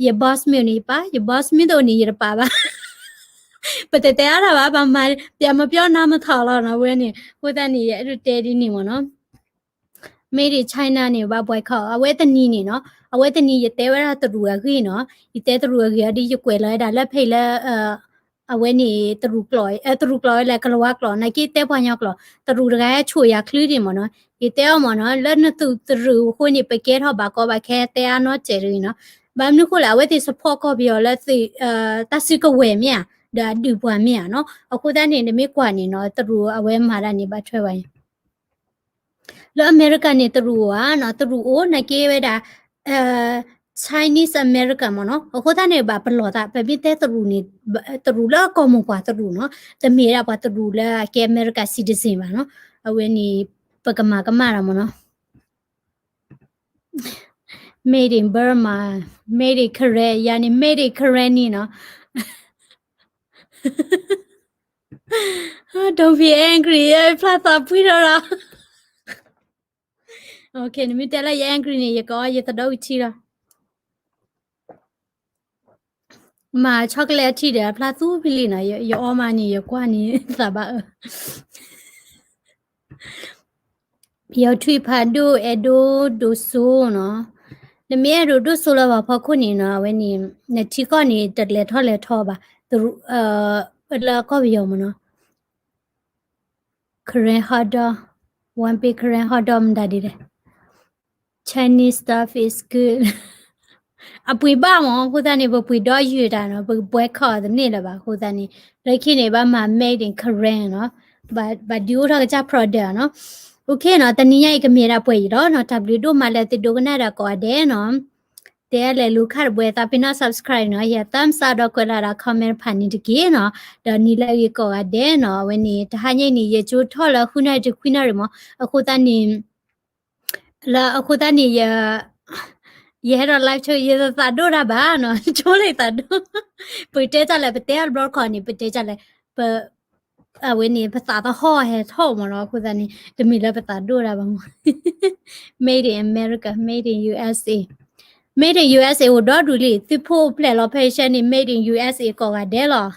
ယ boss မ့ၢ်အိၣ်န့ၣ် ယပာ်, ယ boss မ့ၢ်တအိၣ်န့ၣ် ယတပာ်ဘၣ် ပတဲတဲအါတၢ်ဘၣ်, ပမၤ ပျမပျီနါမထီၣ်လီၤနီၤ, ဝဲန့ၣ် အဃိသတးန့ၣ် ယအဲၣ်ဒိးတဲဒ်န့ၣ်မ့ၢ်နီၤ, Made in China န့ၣ် ဘၣ် boycott အဝဲတနံၤန့ၣ်နီၤ, အဝဲတနံၤယတဲဝဲဒၣ်တရူးအဂ့ၢ်နီၤ, ယတဲတရူးအဂ့ၢ်အီၤဒီး ယကွဲးလီၤဝဲဒၣ်လၢ page လၢ အဝဲန့ၣ် တရူးကျိာ်, တရူးကျိာ်ဝဲလဲၣ် ကလၤဝါကျိာ်, နာ်က့တဲပှၤကညီကျိာ်, တရူးတဂၤဟဲဆိၣ်ယၤချုးဒံးမ့ၢ်နီၤ, ယတဲအီၤမ့ၢ်နီၤ, လၢနသုးတရူးအဃိန့ၣ် ပကဲထီၣ်ဘၣ်ကီဘၣ်ခဲ တဲအါနီတစဲးတဂ့ၤနီၤ, ဘၣ်မနုၤဃိလဲၣ် အဝဲသ့ၣ် support ကီၢ်ပယီၤလၢ တၢ်စုကဝဲၤမ့ၢ်ဧါ, ဒီးအဒုးပှၤမ့ၢ်ဧါနီၤ, အဃိသတးန့ၣ် နမ့ၢ်ကွၢ်န့ၣ်နီၤ တရူးအဝဲမၤတၢ်န့ၣ် ဘၣ်ထွဲဝဲ လၢအမဲရကၤန့ၣ် တရူးအိၣ်ဧါနီၤ, တရူးအိၣ်နာ်က့ဝဲဒၣ် Chinese American မ့ၢ်နီၤ, အဃိသတးန့ၣ် ဘၣ်ပလီၢ်သး ပမ့ၢ်တဲတရူးန့ၣ် တရူးလၢကီၢ်မိၢ်ပှၢ်တရူးနီၤ, တမ့ၢ်ဒၣ်ပှၤတရူးလၢအကဲအမဲရကၤ citizen ဘၣ်နီၤ, အဝဲန့ၣ် ပကမၤကမၣ်တၢ်မ့ၢ်နီၤ, Made in Burma, Made in Karen, ယၤန့ၣ် Made in Karen န့ၣ်နီၤ Don't be angry, ဖျါသးပှံၢ်ထီၣ်လီၤ, နမ့ၢ်တဲလၢယ angry န့ၣ် ယကအီယသဒၢကထံလီၤ, မၤ chocolate အထံဒီး အဖျါသူဖဲလံနီၤ, ယအီမးန့ၣ် ယကွၢ်န့ၣ် သးဘၣ်အၢ ယီၤထွံၣ်ဖးဒိၣ် အဲၣ်ဒိးဒိၣ်စိနီၤ, နမ့ၢ်အဲၣ်ဒိးဒိၣ်စိလၢပှၤဖီခိၣ်န့ၣ်နီၤ, အဝဲန့ၣ် နထံကီၢ်န့ၣ် တလဲၤထီၣ်လဲၤထီဘၣ်, လၢကီၢ်ပယီၤမ့ၢ်နီၤ, Karen hot dog, one big Karen hot dog မတၤဒ်လဲၣ်, Chinese stuff is good, အပှ့ၤဘၣ်မ့ၢ် အဃိသတးန့ၣ် ပပှ့ၤဒီးယုာ်တၢ်နီၤ, ပ boycott တန့ၢ်လၢၤဘၣ်, အဃိသတးန့ၣ် လၢခံန့ၣ် ဘၣ်မၤ made in Karen နီၤ, ဘၣ်ဒုးအိၣ်ထီၣ်ကစၢ် product နီၤ, OK နီၤ, တနံၤညါအံၤကမ့ၢ်ဒၣ်ပှဲၤအံၤလီၤနီၤ, တၢ်ဘျုးဒိၣ်မးလၢသုဒိကနၣ်ဒီးကိးဂၤဒဲးနီၤ, တဲလဲၤလူၤခၣ်တဘှဲ သးပ့ၤနီၣ် subscribe နီၤ, ဟ့ၣ် thumbs up ဒီးကွဲးလီၤဒီး comment တဖၣ်န့ၣ်တက့ၢ်နီၤ, ဒီးနံၤလၢအဂ့ၤကိးဂၤဒဲးနီၤ, အဝဲန့ၣ် တဟါညါအံၤန့ၣ် ယကၠိထီၣ်လၢဃုနၣ်ရံၣ်တုၤခွံနၣ်ရံၣ်မ့ၢ်, အဃိသတးန့ၣ် လၢအဃိသတးန့ၣ် ယ ယဟဲဒီး live ဆိ ယသးဒိၣ်တၢ်ဘၣ်နီၤ, ဆိလၢယသးဒိၣ်, ပတဲတၢ်လဲၣ် ပတဲအါတဘျီတခီန့ၣ် ပတဲတၢ်လဲၣ်, ပ အဝဲန့ၣ် ပသးသဟီၣ်ဟဲထီၣ်မ့ၢ်နီၤ, အဃိသတးန့ၣ် တမ့ၢ်လၢပသးဒိၣ်တၢ်ဘၣ်မ့ၢ်, Made in America, Made in USA, Made in USA အိၣ်ဒီဒူၣ်လံ, သုးဖိအိၣ်ဖျဲၣ်လီၤ ဖဲရှဲန့ၣ် Made in USA ကိးဂၤဒဲးလီၤ,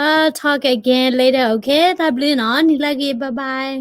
I'll talk again later, OK, တၢ်ဘျုးနီၤ, နံၤလၢအဂ့ၤ, bye bye.